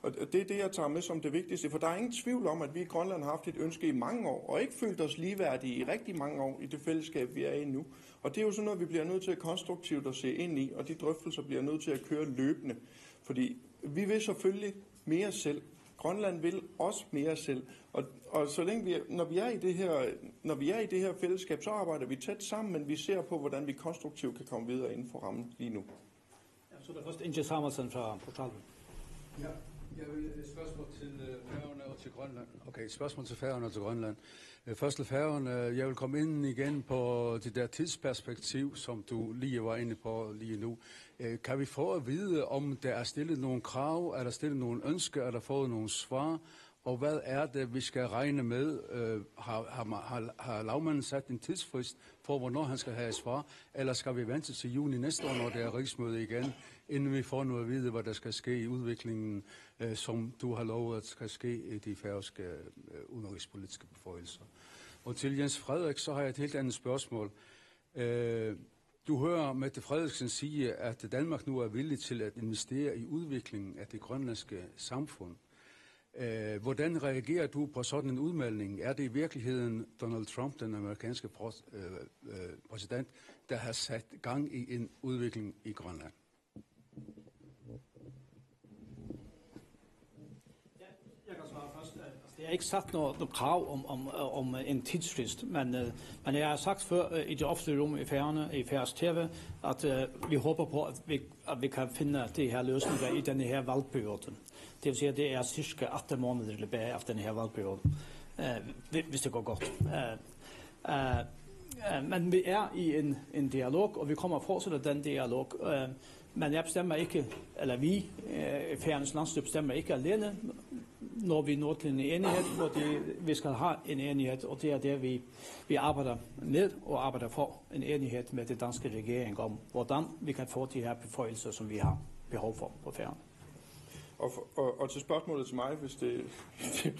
Og det er det, jeg tager med som det vigtigste, for der er ingen tvivl om, at vi i Grønland har haft et ønske i mange år, og ikke følt os ligeværdige i rigtig mange år i det fællesskab, vi er i nu. Og det er jo sådan noget, vi bliver nødt til konstruktivt at se ind i, og de drøftelser bliver nødt til at køre løbende. Fordi vi vil selvfølgelig mere selv. Grønland vil også mere selv. Og, og så længe vi, når vi er i det her, når vi er i det her fællesskab, så arbejder vi tæt sammen, men vi ser på, hvordan vi konstruktivt kan komme videre inden for rammen lige nu. Så er der først Inge Samuelsen fra Portalen. Ja, jeg vil et spørgsmål til øh, Færøerne og til Grønland. Okay, spørgsmål til Færøerne og til Grønland. Øh, Først til Færøerne. Jeg vil komme ind igen på det der tidsperspektiv, som du lige var inde på lige nu. Øh, Kan vi få at vide, om der er stillet nogle krav, er der stillet nogle ønsker, er der fået nogle svar, og hvad er det, vi skal regne med? Øh, Har, har, har, har lavmanden sat en tidsfrist for, hvornår han skal have et svar, eller skal vi vente til juni næste år, når det er rigsmøde igen, inden vi får noget at vide, hvad der skal ske i udviklingen, øh, som du har lovet, at skal ske i de færøske øh, udenrigspolitiske beføjelser? Og til Jens Frederik, så har jeg et helt andet spørgsmål. Øh, Du hører Mette Frederiksen sige, at Danmark nu er villig til at investere i udviklingen af det grønlandske samfund. Øh, Hvordan reagerer du på sådan en udmelding? Er det i virkeligheden Donald Trump, den amerikanske præs- øh, øh, præsident, der har sat gang i en udvikling i Grønland? Jeg kan svare først. Altså, det er ikke sat noget, noget krav om, om, om en tidsfrist, men, øh, men jeg har sagt før øh, i det offentlige rum i Færøerne, i færøsk T V, at øh, vi håber på, at vi, at vi kan finde de her løsninger i denne her valgperiode. Det vil sige, at det er cirka atten måneder tilbage af denne her valgperiode, øh, hvi- hvis det går godt. Øh, øh, øh, men vi er i en, en dialog, og vi kommer at fortsætte den dialog. Øh, men jeg bestemmer ikke, eller vi, øh, Færøernes landsstyre bestemmer ikke alene, når vi når til en enighed, fordi vi skal have en enighed, og det er det, vi, vi arbejder med og arbejder for en enighed med den danske regering om, hvordan vi kan få de her beføjelser, som vi har behov for på Færøerne. Og, for, og, og til spørgsmålet til mig, hvis det, hvis det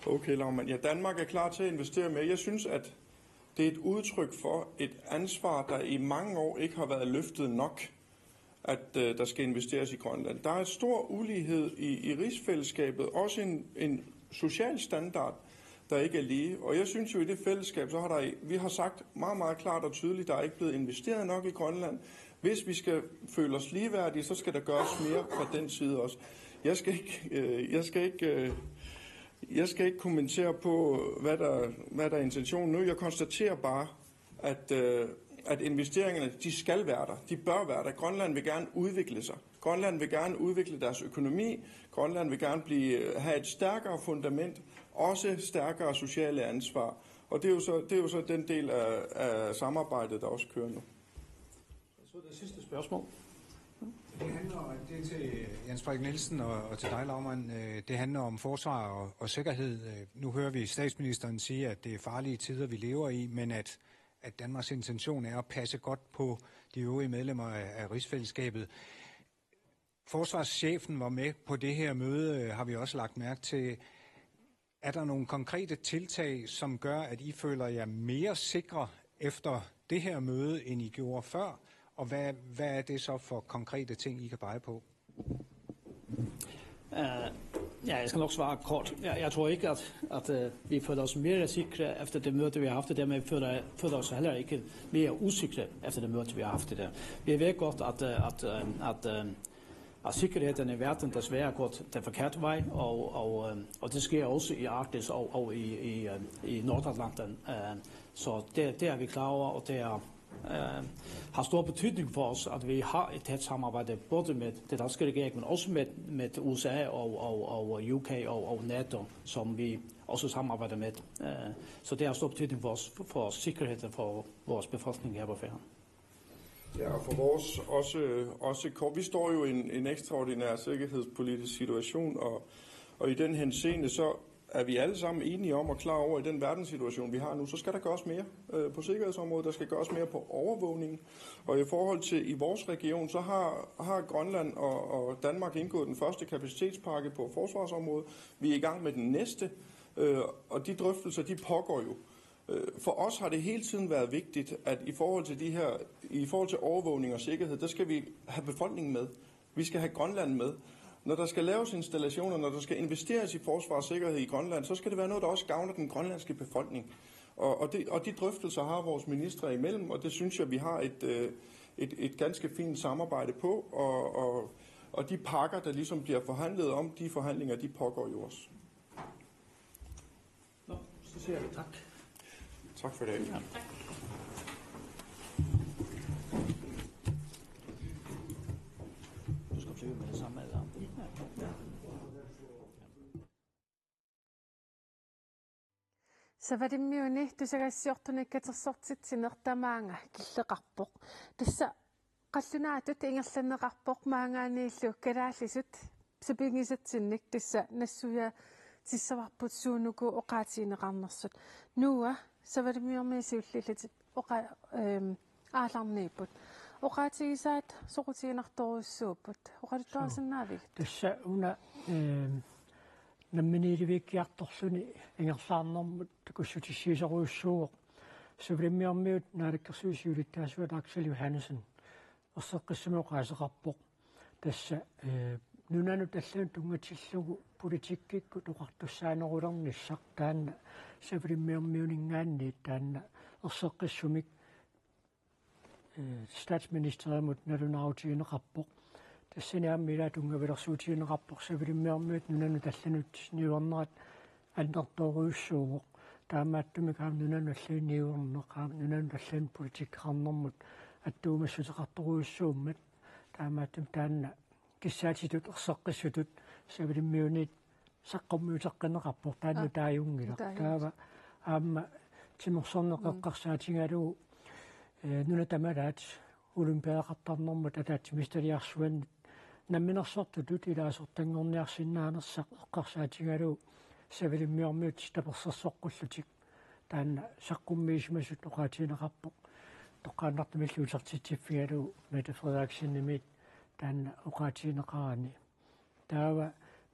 okay, Lavmand. Ja, Danmark er klar til at investere mere. Jeg synes, at det er et udtryk for et ansvar, der i mange år ikke har været løftet nok, at øh, der skal investeres i Grønland. Der er stor ulighed i, i rigsfællesskabet, også en, en social standard, der ikke er lige. Og jeg synes jo, i det fællesskab, så har der, vi har sagt meget, meget klart og tydeligt, der er ikke blevet investeret nok i Grønland. Hvis vi skal føle os ligeværdige, så skal der gøres mere fra den side også. Jeg skal ikke, øh, jeg skal ikke, øh, jeg skal ikke kommentere på, hvad der, hvad der er intentionen nu. Jeg konstaterer bare, at, øh, at investeringerne, de skal være der. De bør være der. Grønland vil gerne udvikle sig. Grønland vil gerne udvikle deres økonomi. Grønland vil gerne blive, have et stærkere fundament, også stærkere sociale ansvar. Og det er jo så, det er jo så den del af, af samarbejdet, der også kører nu. Så er det sidste spørgsmål. Det handler om, det er til Jens Frederik Nielsen og, og til dig, Lavmand. Øh, Det handler om forsvar og, og sikkerhed. Øh, Nu hører vi statsministeren sige, at det er farlige tider, vi lever i, men at, at Danmarks intention er at passe godt på de øvrige medlemmer af, af rigsfællesskabet. Forsvarschefen var med på det her møde, øh, har vi også lagt mærke til. Er der nogle konkrete tiltag, som gør, at I føler jer mere sikre efter det her møde, end I gjorde før? Og hvad, hvad er det så for konkrete ting, I kan pege på? Øh, ja, jeg skal nok svare kort. Jeg, jeg tror ikke, at, at øh, vi føler os mere sikre efter det møde, vi har haft der, men vi føler, føler os heller ikke mere usikre efter det møde, vi har haft der. Vi ved godt, at, øh, at, øh, at, øh, at sikkerheden i verden desværre er gået den forkerte vej, og, og, øh, og det sker også i Arktis og, og i, i, øh, i Nordatlanten. Øh, så det, det er vi klar over, og det er, øh, har stor betydning for os, at vi har et tæt samarbejde, både med det danske regering, men også med, med U S A og, og, og U K og, og NATO, som vi også samarbejder med. Øh, så det har stor betydning for os, for sikkerheden for vores befolkning her på Færøerne. Ja, og for vores også, også kort. Vi står jo i en, en ekstraordinær sikkerhedspolitisk situation, og, og i den henseende, så er vi alle sammen enige om og klar over, i den verdenssituation, vi har nu, så skal der gøres mere øh, på sikkerhedsområdet. Der skal gøres mere på overvågning. Og i forhold til i vores region, så har, har Grønland og, og Danmark indgået den første kapacitetspakke på forsvarsområdet. Vi er i gang med den næste, øh, og de drøftelser, de pågår jo. Øh, for os har det hele tiden været vigtigt, at i forhold til de her, i forhold til overvågning og sikkerhed, der skal vi have befolkningen med. Vi skal have Grønland med. Når der skal laves installationer, når der skal investeres i forsvar og sikkerhed i Grønland, så skal det være noget, der også gavner den grønlandske befolkning. Og, og, det, og de drøftelser har vores ministre imellem, og det synes jeg, vi har et, øh, et, et ganske fint samarbejde på, og, og, og de pakker, der ligesom bliver forhandlet om, de forhandlinger, de pågår jo også. Nå, så siger jeg tak. Tak for det. Du skal flyve med det samme, eller? Savalimmiuni tusagassiortunik katersortitsineq tamaanga killeqarpoq. Tassa qallunaatut ingerlanneqarpoq maanngaanniillu kalaallisut sapinngisatsinnik, tassa nassuiaatissavarput suunuku oqaatigineqarnersut. Nuua, Savalimmiormiut siulliullugit oqa-, ehm, aallarniipput. Oqaatigisaat soqutiginartorujussuupput. Oqaluttuarisinnaavigit? Tassa una, ehm, namminiilivikkiartorluni ingerlaarnermut takussutissiisorujussuuvoq. Savalimmiormiut naalakkersuisut siulittaasuat Aksel Johannesen erseqqissumik oqaaseqarpoq. Tassa, eh, nunanut allanut tunngatillugu politikkikkut oqartussaanerulernissaq, taanna Savalimmiormiuninngaanniit taanna erseqqissumik, eh, statsministerimut nalunaarutigineqarpoq. Tassani aamma ilaa tunngavilersuutigineqarpoq Savalimmiormiut nunanut allanut niuernerat annertoorujussuuvoq. Taamaattumik aamma nunanut allanut niuerneq, aamma nunanut allanut politikkeqarnermut attuumassuteqartorujussuummat. Taamaattumik taanna kissaatitut erseqqissutut Savalimmiuniit saqqummiuteqqinneqarpoq, taanna, aa, nutaajunngilaq. Nutaajunngilaq. Taava aamma timersorneq, mm, eqqarsaatigalugu, eh, nunat tamalaat olympiadeqartarnermut ataatsimiititaliarsuannut namminersortutut ilaasortanngorniarsinnaanersaq eqqarsaatigalugu Savalimmiormiut tapersersoqqullutik taanna saqqummiisimasutut oqaatigineqarpoq. Toqqaannartumillu utertitsiffigalugu Mette Frederiksenimit taanna oqaatigineqarani. Taava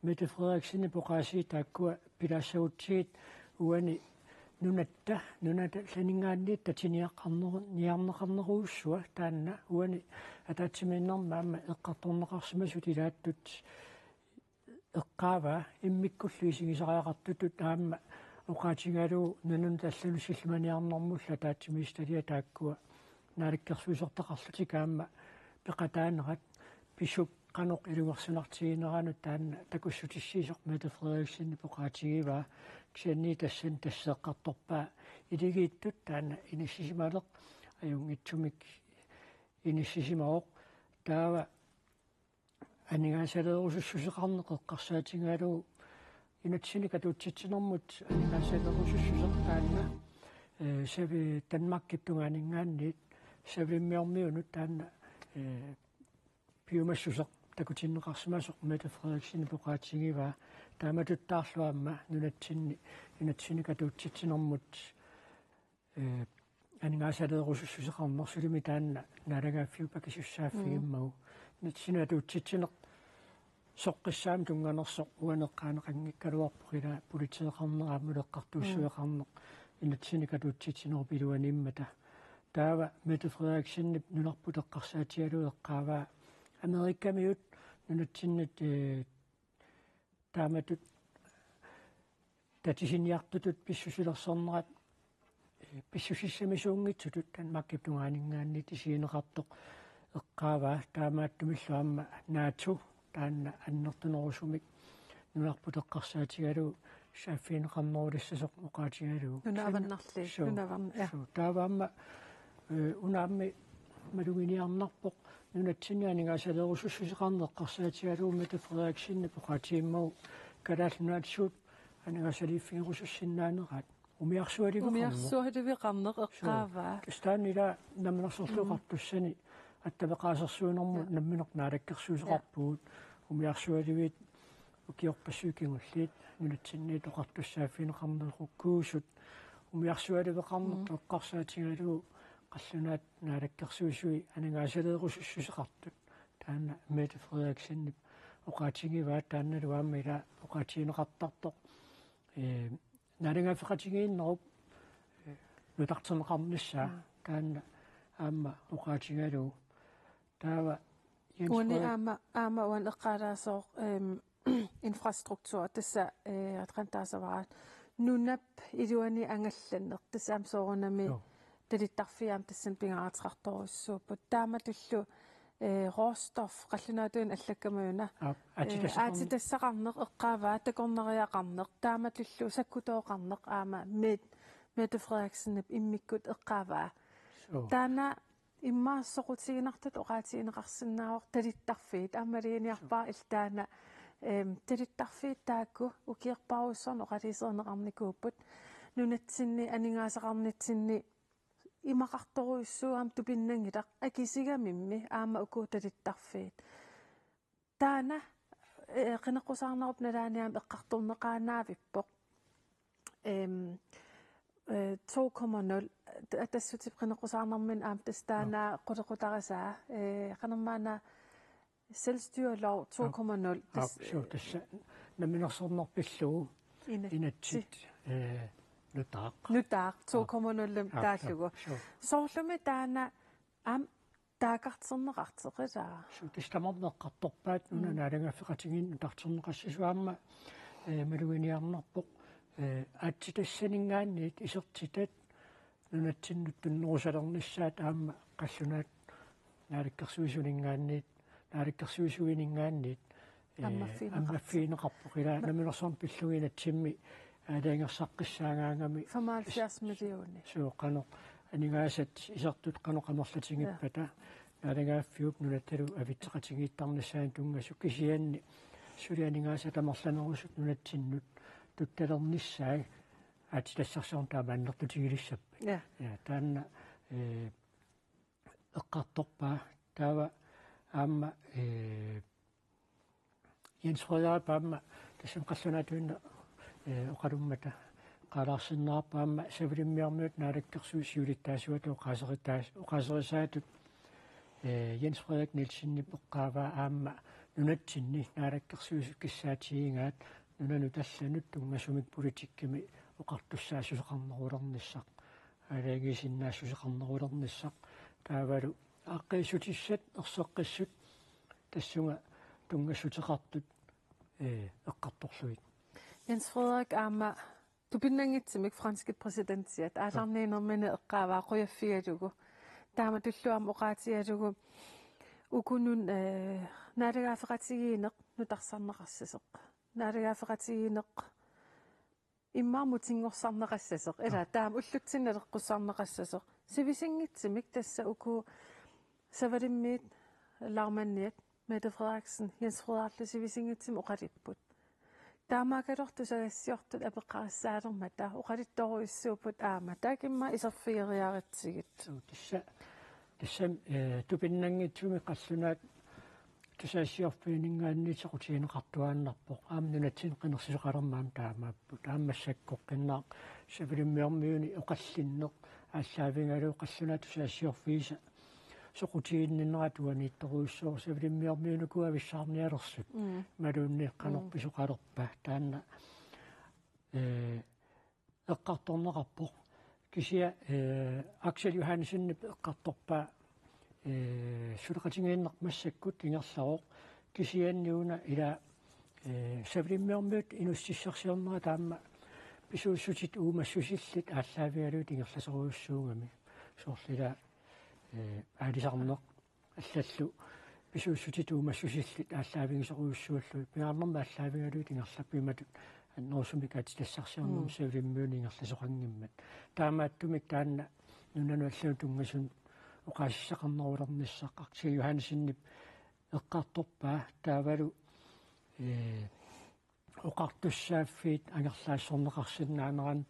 Mette Frederiksenip oqaasii taakkua pilaassagutsigit uani nunatta, nunat allaninngaanniit tatiniaqarneru-, niarneqarnerujussua taanna uani ataatsimiinnermi aamma eqqartorneqarsimasut ilaattut eqqaavaa, immikkullu isigisariaqartutut aamma oqaatigalugu nunanut allanut sillimaniarnermullu ataatsimiititaliat taakkua naalakkersuisortaqarlutik aamma peqataanerat, pisut qanoq ilungersunartigineranut taanna takussutissiisoq Mette Frederiksenip oqaatigivaa, kisianni tassani tassa eqqartorpaa iligiittut taanna inissisimaleq ajunngitsumik inissisimavoq. Taava aningaasaleerusussuseqarneq eqqarsaatigalugu inatsinik atuutsitsinermut aningaasaleerusussuseq taanna, eh, Savi-, Danmarkip tungaaninngaanniit Savalimmiormiunut taanna, eh, piumassuseq takutinneqarsimasoq Mette Frederiksenip oqaatigivaa, taamatuttaarlu aamma nunatsinni inatsinik atuutsitsinermut, eh, aningaasaleerusussuseqarnersulimi taanna naalagaaffiup akisussaaffigimmagu. Mm. Inatsinik atuutsitsineq soqqissaamik tunnganersoq uani eqqaaneqanngikkaluarpoq, ilaa politeeqarneq aamma eqqartuussiveqarneq, mm, inatsinik atuutsitsinerup iluaniimmata. Taava Mette Frederiksenip nunarput eqqarsaatigalugu eqqaavaa Amerikamiut nunatsinnut, eh, taamatut tatisiniartutut pissusilersornerat, eh, pissusissamisuunngitsutut Danmarkip tungaaninngaanniit isigineqartoq eqqaavaa, taamaattumillu aamma NATO taanna annertunerusumik nunarput eqqarsaatigalugu saaffigineqarnerulissasoq oqaatigalugu. Nuna avannarli, suu, nuna avann-, ja. Suu, taava aamma, eh, una aamma maluginiarnarpoq nunatsinni aningaasaleerusussuseqarneq eqqarsaatigalugu Mette Frederiksenip oqaatigimmagu Kalaallit Nunaat suut aningaasaliiffigerusussinnaaneraat. Umiarsualiveqarneq. Umiarsualiveqarneq eqqaavaa. Suu. Tassa taanna ila Namminersorlutik Oqartussani attaveqaasersuinermut, ja, nammineq naalakkersuisoqarpugut. Ja. Umiarsualiviit ukiorpassuit kingulliit nunatsinniit oqartussaaffigineqarnerukkuusut. Umiarsualiveqarneq, mm, eqqarsaatigalugu qallunaat naalakkersuisui aningaasaleerusussuseqartut. Taanna Mette Frederiksenip oqaatigivaa, taannalu aamma ila oqaatigineqartartoq. Eh, naalagaaffeqatigiinnerup, eh, nutarterneqarnissaa, mm, taanna aamma oqaatigalugu. Taava Jens Uani Frederik. Aamma, aamma uani eqqaalaasoq, ehm, infrastruktur, tassa, eh, qanoq taassavara. Nunap iluani angallanneq, tassa aamma soorunami, joo, talittarfiit aamma tassani pingaaruteqartorujussuupput. Taamatullu, eh, råstof, qallunaatuinnaq allakkamajuna. Aap, eh, aatsitassaqarneq. Aatsitassaqarneq eqqaavaa, takornariaqarneq, taamatullu sakkutooqarneq aamma Met-, Mette Frederiksenip immikkut eqqaavaa. Suu. Taanna immaqa soqutiginartutut oqaatigineqarsinnaavoq talittarfiit. Aamma maluginiarpara illit taanna, ehm, talittarfiit taakku ukiorpassuarni oqaluuserineqarnikuupput. Nunatsinni aningaasaqarnitsinni imaqartorujussuuvoq aamma tupinnanngilaq akisugamimmi aamma uku talittarfiit. Taanna, eh, qineqqusaarnerup nalaani aamma eqqartorneqaannavippoq. Ehm, eh, to komma nul, ta-, tassutip qineqqusaarnermini aamma tassa taanna, joo, qulequtarisaa, eh, qanormaanna selvstyrelov to komma nul, aap, tassa, suu, tassa namminersorneq pillugu. Inatsit. Inatsit, eh, nutaaq. Nutaaq, aap, to komma nul-imik, aap, taallugu. Suu. Soorlumi taanna aamma taakkartorneqartoq ilaa. Suu, tassa tamarmik eqqartorpaat una, mm, naalagaaffeqatigiinneq nutarterneqassasoq aamma, eh, maluginiarnarpoq, eh, aatsitassaninngaanniit isertitat nunatsinnut tunngavilernissaat aamma qallunaat naalakkersuisuninngaanniit, naalakkersuisuininngaanniit, eh, ammaffigineqartoq. Ammaffigineqarpoq ilaa, ma-, namminersorneq pillugu inatsimmi aalajangersaqqissaagaangami. Femoghalvfjerds millioner. Suu, qanoq aningaasat isertut qanoq amerlatigippata. Ja. Naalagaaffiup nunattalu avitseqatigiittarnissaanut tunngasut, kisianni suli aningaasat amerlanerusut nunatsinnut tuttalernissaat aatsitassarsiorneq taama annertutigilissappat. Ja. Ja, taanna, eh, eqqartorpaa. Taava aamma, eh, Jens Frederik aamma tassami qallunaatuinnaq, eh, oqalummata eqqaalaarsinnaarpoq aamma Savalimmiormiut naalakkersuisut siulittaasuata oqaaseritaas-, oqaaserisaatut, eh, Jens Frederik Nielsenip eqqaavaa aamma nunatsinni naalakkersuisut kissaatigigaat nunanut allanut tunngasumik politikkimi oqartussaassuseqarnerulernissaq, aalajangiisinnaassuseqarnerulernissaq, taavalu aaqqiissutissat erseqqissut tassunga tunngassuteqartut, eh, eqqartorlugit. Jens Frederik aamma tupinnanngitsumik franskit præsidentiat aallarniinermini eqqaavaa qujaffigalugu. Taamatullu aamma oqaatigalugu uku nun-, eh, naalagaaffeqatigiinneq nutarsarneqassasoq. Naalagaaffeqatigiinneq immaqa mutinngorsarneqassasoq, ilaa, aap, taama ullutsinni naleqqussarneqassasoq. Sivisinngitsumik tassa uku Savalimmiit, Lagmaniat, Mette Frederiksen, Jens Frederiklu sivisinngitsumik oqaluupput. Taamaakkaluartoq tusagassiortut apeqqarissaalermata oqaluttorujussuupput aamma. Taakku immaqa iserfigeriaratsigit. Suu, tassa, tassami, eh, tupinnanngitsumik qallunaat tusagassiorfiininngaanniit soqutigineqartuaannarpoq. Aamma nunatsinni qinersisoqalermat aamma taamaapput. Aamma massakkorpiaq Savalimmiormiuni oqallinneq aallaavigalugu qallunaat tusagassiorfiisa soqutiginninnerat uaniittorujussuuvoq, Savalimmiormiunit uku avissaarnialersut. Mm. Imaluunniit qanoq, mm, pisoqalerpa taanna, eh, eqqartorneqarpoq. Kisianni, eh, Aksel Johannesen eqqartorpaa, eh, suleqatigiinneq massakkut ingerlavoq, kisianni una ila, eh, Savalimmiormiut inuussutissarsiornerat aamma pisuussutit uumassusillit aallaavigalugit ingerlasorujussuugami. Soorlu ila, eh, aalisarneq allallu pisuussutit uumassusillit aallaavigisorujussuullugit, pingaarnermik aallaavigalugit ingerlapput imatut annerusumik aatsitassarsiornermut Mm. Savalimmiuni ingerlasoqanngimmat. Taamaattumik taanna nunanut allanut tunngasunut oqaasissaqarnerulernissaq Aksel Johannesen eqqartorpaa taavalu, eh, oqartussaaffiit angerlaassorneqarsinnaaneranut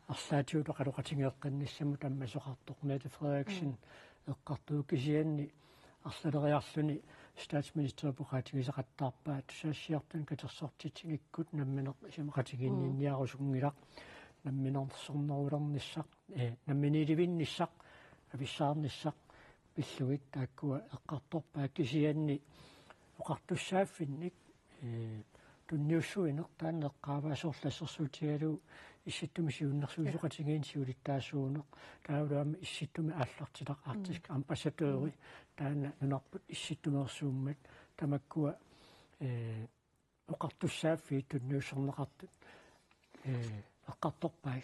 arlaatigut oqaloqatigeeqqinnissamut ammasoqartoq Mette Frederiksen Mm. eqqartuuvoq, kisianni arlaleriarluni statsministerip oqaatigisaqattaarpaa tusagassiortunik katersortitsinikkut nammineq isumaqatigiinniarusunngilaq, namminersornerulernissaq, eh, namminiilivinnissaq, avissaarnissaq pillugit taakkua eqqartorpaat, kisianni oqartussaaffinnik, eh, tunniussuineq taanna eqqaavaa, soorlu assersuutigalugu Issittumi Siunnersuisoqatigiinni siulittaasuuneq, taavalu aamma Issittumi aallartitaq Arktisk Mm. Ambassadøri, Mm. taanna nunarput Issittumeersuummat, tamakkua, eh, oqartussaaffiit tunniussorneqartut, eh, eqqartorpai.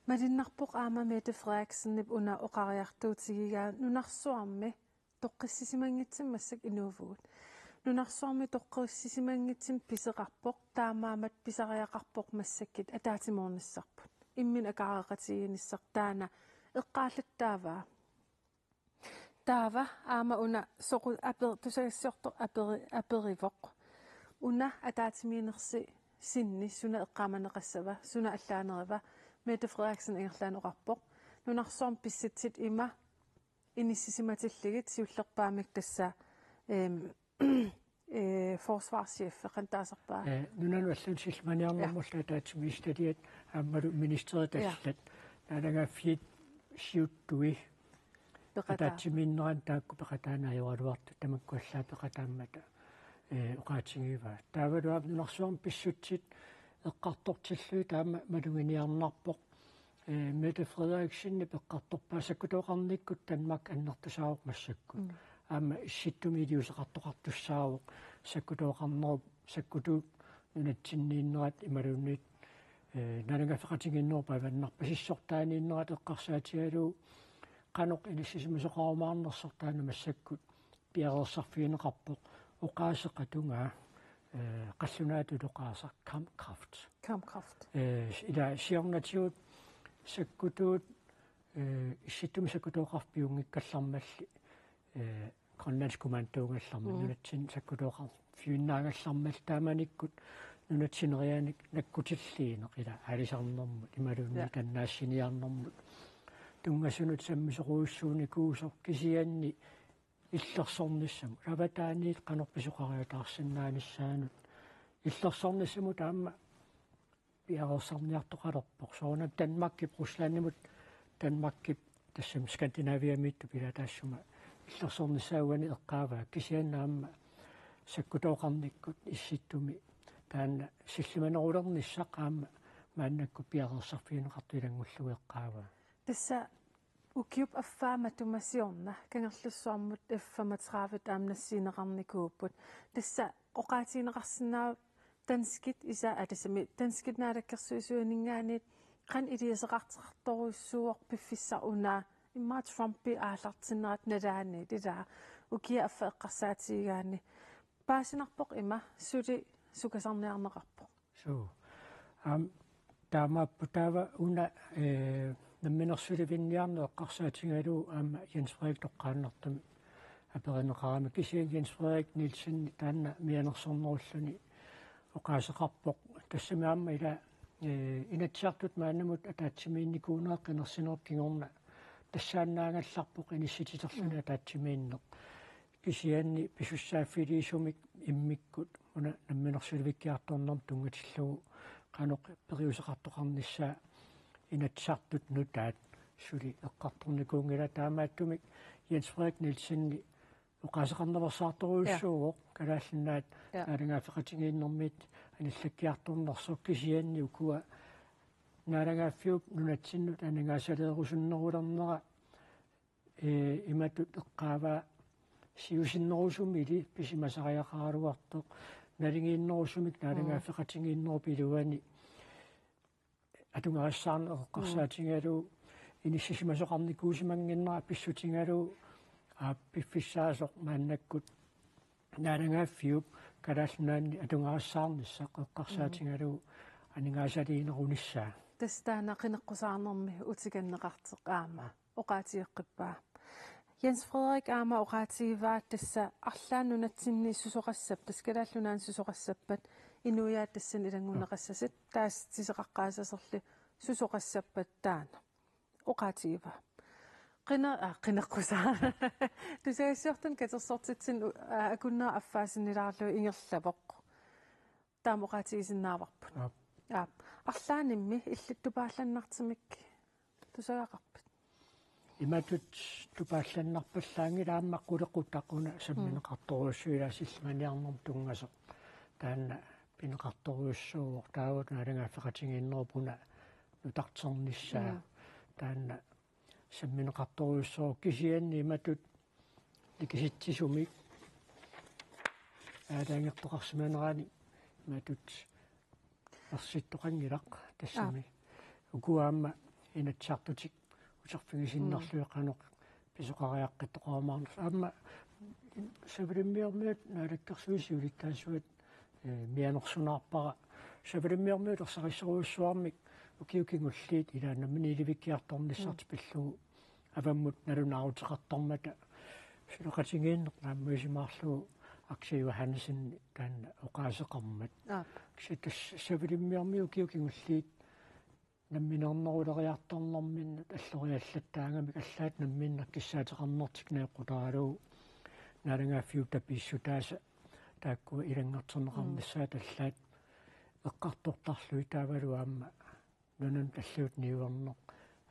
Malunnarpoq aamma Mette Frederiksenip una oqariartuutigigaa nunarsuarmi toqqissisimanngitsumik massakkut inuuvugut. Nunarsuarmi toqqissisimanngitsumik pisoqarpoq, taamaammat pisariaqarpoq massakkut ataatsimoornissarput. Imminut akaareqatigiinnissaq taanna eqqaallattaavaa. Taava aamma una soqu-, aper-, tusagassiortoq aperi-, aperivoq. Una ataatsimiinnersi sinni suna eqqaamaneqassava, suna allaaneriva, Mette Frederiksen ingerlaannaq oqarpoq. Nunarsuarmi pissutsit ima inissisimatillugit siullerpaamik tassa, ehm, eh, forsvarschef, qanoq taasarpaa? Eh, nunanut allanut sillimaniarnermullu Ja. ataatsimiititaliat aammalu ministerit Ja. allat. Naalagaaffiit siuttui Peqataa. ataatsimiinneranut taakku peqataanni ajoraluartut, tamakku allaat peqataammata, eh, oqaatigivaa. Taavalu aamma nunarsuarmi pissutsit eqqartortillugit taama maluginiarnarpoq. Eh, Mette Frederiksen eqqartorpaa sakkutooqarnikkut Danmark annertusaavoq massakkut. Mm. Aamma Issittumi iliuuseqartoqartussaavoq sakkutooqarnerup, sakkutuut nunatsinniinnerat imaluunniit, eh, naalagaaffeqatigiinnerup avannarpasissortaaniinnerat eqqarsaatigalugu qanoq inissisimasoqarumaarnersoq taanna massakkut piareersarfigineqarpoq, oqaaseqatungaa, eh, qallunaatut oqaaseq kampkraft. Kampkraft. Eh, ila siornatigut sakkutuut, eh, Issittumi sakkutooqarfik piunngikkallarmalli, eh, Grønlands Kommandogallarmat, Mm. nunatsinni sakkutooqarfiginnaagallarmalli taamanikkut nunatsinniit nakkutilerneq ila aalisarnermut imaluunniit Ja. annaassiniarnermut tunngasunut sammisorujussuunikuusoq, kisianni illersornissamut, avataaniit qanoq pisoqariataarsinnaanissaanut illersornissamut aamma piareersarniartoqalerpoq. Soorunami Danmarkip Ruslandimut, Danmarkip tassami Skandinaviamiittup ila taassuma illersornissaa uani eqqaavaa, kisianni aamma sakkutooqarnikkut Issittumi taanna sillimanerulernissaq aamma maannakkut piareersarfigineqartoq ilanngullugu eqqaavaa. Tassa ukiup affaa matuma siorna Kangerlussuarmut F femogtredive aamma nassiunneqarnikuupput. Tassa oqaatigineqarsinnaavoq danskit isa-, aa, tassami danskit naalakkersuisuininngaanniit qanoq iliuuseqartoqartorujussuuvoq piffissaq una, immaqa Trumpi aallartinnerat nalaani, ilaa, ukiup affaa eqqarsaatigigaanni. Paasinarpoq ima suli sukasarniarneqarpoq. Suu. Aamma taamaappoq taava una, eh, namminersulivinniarneq eqqarsaatigalugu aamma Jens Frederik toqqaannartumik aperineqarami, kisianni Jens Frederik Nielsen taanna mianersornerulluni oqaaseqarpoq. Tassami aamma ila, eh, Inatsisartut maannamut ataatsimiinnikuunerat qinersinerup kingorna tassaannaagallarpoq inissititerluni Mm. ataatsimiinneq. Kisianni pisussaaffiliisumik immikkut una namminersulivikkiartornermut tunngatillugu qanoq periuseqartoqarnissaa Inatsisartut nutaat suli eqqartornikuunngilaq, taamaattumik Jens Frederik Nielsen oqaaseqarnaveersaartorujussuuvoq Ja. Kalaallit Nunaat Ja. naalagaaffeqatigiinnermiit anillakkiartornersoq, kisianni ukua Naalagaaffiup nunatsinnut aningaasaleerusunnerulernera, ee, imatut eqqaavaa: siusinnerusumili pisimasariaqaraluartoq, naligiinnerusumik naalagaaffeqatigiinnerup iluani atugarissaarneq eqqarsaatigalugu, inissisimasoqarnikuusimannginnera pissutigalugu, aap, piffissaasoq maannakkut naalagaaffiup Kalaallit Nunaanni atugarissaarnissaq eqqarsaatigalugu aningaasaliinerunissaa. Tassa taanna qineqqusaarnermi utiganneqartoq aamma oqaatigeqqippaa. Jens Frederik aamma oqaatigivaa tassa arlaannik nunatsinni susoqassappat, tassa Kalaallit Nunaanni susoqassappat, inuiaat tassani ilanngunneqassasut, taasiseqaqqaassaserlu susoqassappat taanna. Oqaatigivaa. Qina-, aa, qineqqusaa. Tusagassiortunik katersortitsineq, aa, akunnera affaasinnilaarlugu ingerlavoq. Taama oqaatigisinnaavarput. Aap. Aap. Arlaannimmi illit tupaallannartumik tusagaqarpit? Imatut tupaallannarpallaanngilaq, aamma qulequtaq una sammineqartorujussuuvoq, ilaa sillimaniarnermut tunngasoq. Taanna pineqartorujussuuvoq, taava naalagaaffeqatigiinnerup una nutarternissaa. Mm. Taanna sammineqartorujussuuvoq, kisianni imatut nikisitsisumik aalajangertoqarsimanerani imatut ersittoqanngilaq tassami. Aa. Ukua aamma Inatsisartutik uterfigisinnaallugit qanoq pisoqariaqqittoqarumaarnersoq. Aamma Savalimmiormiut Naalakkersuisut siulittaasuat, ee, mianersunaarpara. Savalimmiormiut ersarissorujussuarmik ukiut kingulliit ilaa nammineq ilivikkiartornissartik, mm, pillugu avammut nalunaaruteqartarmata suleqatigiinneq naammagiumaarlugu Aksel Johannesen taanna oqaaseqarmat. Aap. Kisianni tassa Savalimmiormiut ukiut kingulliit nammineerneruleriartornerminnut alloriallattaagamik, allaat namminneq kissaateqarnertik najoqqutaralugu naalagaaffiup tapiissutaasa taakkua ilanngarterneqarnissaat, mm, allaat eqqartortarlugit taavalu aamma nunanut allanut niuerneq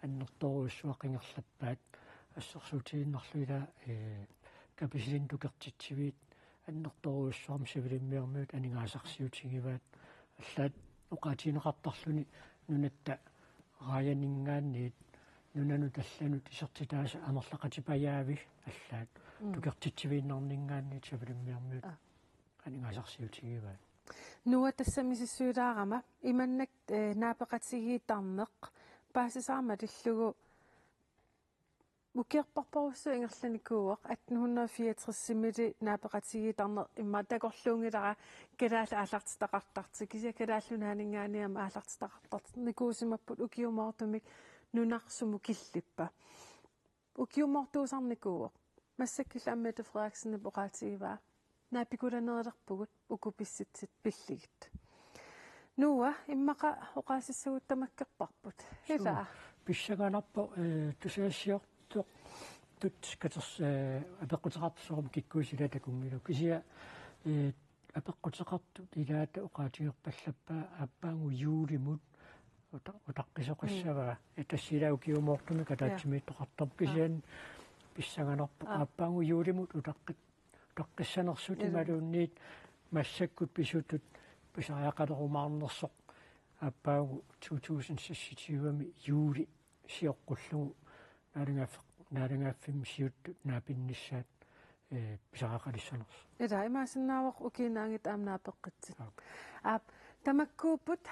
annertoorujussuaq ingerlappaat, assersuutigiinnarlugu ilaa, ee, Kapisilinut tukertitsiviit annertoorujussuarmik Savalimmiormiut aningaasarsiutigivaat, allaat oqaatigineqartarluni nunatta raajaninngaanniit nunanut allanut isertitaasa amerlaqatipajaavi, allaat, mm, tukertitsiviinnarninngaanniit Savalimmiormiut, aa, aningaasarsiutigivaat. Noah, tassami misissuilaarama imannak, ee, naapeqatigiittarneq paasisara malillugu ukiorparparujussuaq ingerlanikuuvoq, atten hundrede fireogtressimili naapeqatigiittarneq immaqa takorluunngilara, kalaallit aallartitaqartartut, kisianni Kalaallit Nunaanninngaanniit aamma aallartitaqartarnikuusimapput, ukiumoortumik nunarput sumut killippa. Ukiumoortuusarnikuuvoq. Massakkut ilaa Mette Frederiksenip oqaatigivaa: naapikulanerulerpugut uku pissutsit pillugit. Noah, immaqa oqaasissagutta makkerparput. Suu. Ilaa. Pissanganarpoq, ee, tusagassiortutut katers-, ee, apeqquteqartut soormi kikkuussat ilaa takunngilagut. Kisianni, ee, apeqquteqartut ilaata oqaatigerpallappaa aappaagu juulimut uta-, utaqqisoqassavaa. Mm. Ee, tassa ilaa ukiumoortumik, ja, ataatsimiittoqartarpoq, kisianni pissanganarpoq. Aa. Aappaagu juulimut utaqqi-, utaqqissanersut, ja, imaluunniit massakkut pisutut pisariaqalerumaarnersoq aappaagu to tusind seksogtyve-mi juuli sioqqullugu naalagaaffe-, naalagaaffimmi siuttut naapinnissaat, ee, pisariaqalissanersoq. Ilaa, imaassinnaavoq ukiut naangatta aamma naapeqqissapput. Aap. Aap, tamakkuupput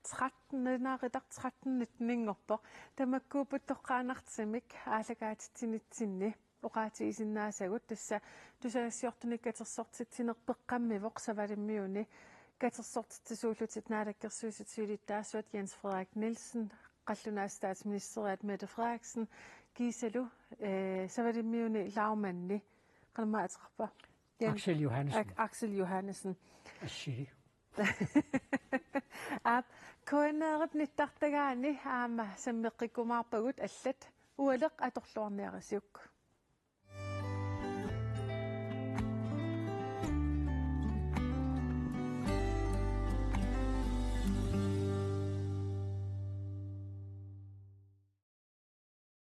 tretten, naaritaq tretten nitten-inngorpoq. Tamakkuupput toqqaannartumik aallakaatitsinitsinni oqaatigisinnaasagut, tassa tusagassiortunik katersortitsineq peqqammivoq Savalimmiuni, katersortitsisuullutik Naalakkersuisut siulittaasuat Jens Frederik Nielsen, qallunaat statsministeriat Mette Frederiksen, kiisalu, ee, Savalimmiuni lagmandi, qanormaa ateqarpa? Jens Aksel Johannesen. Ak-, Aksel Johannesen. Assili. Aap, K N R-ip nittartagaani aamma sammeqqikkumaarpagut allat, ualeq atorluarniarisiuk.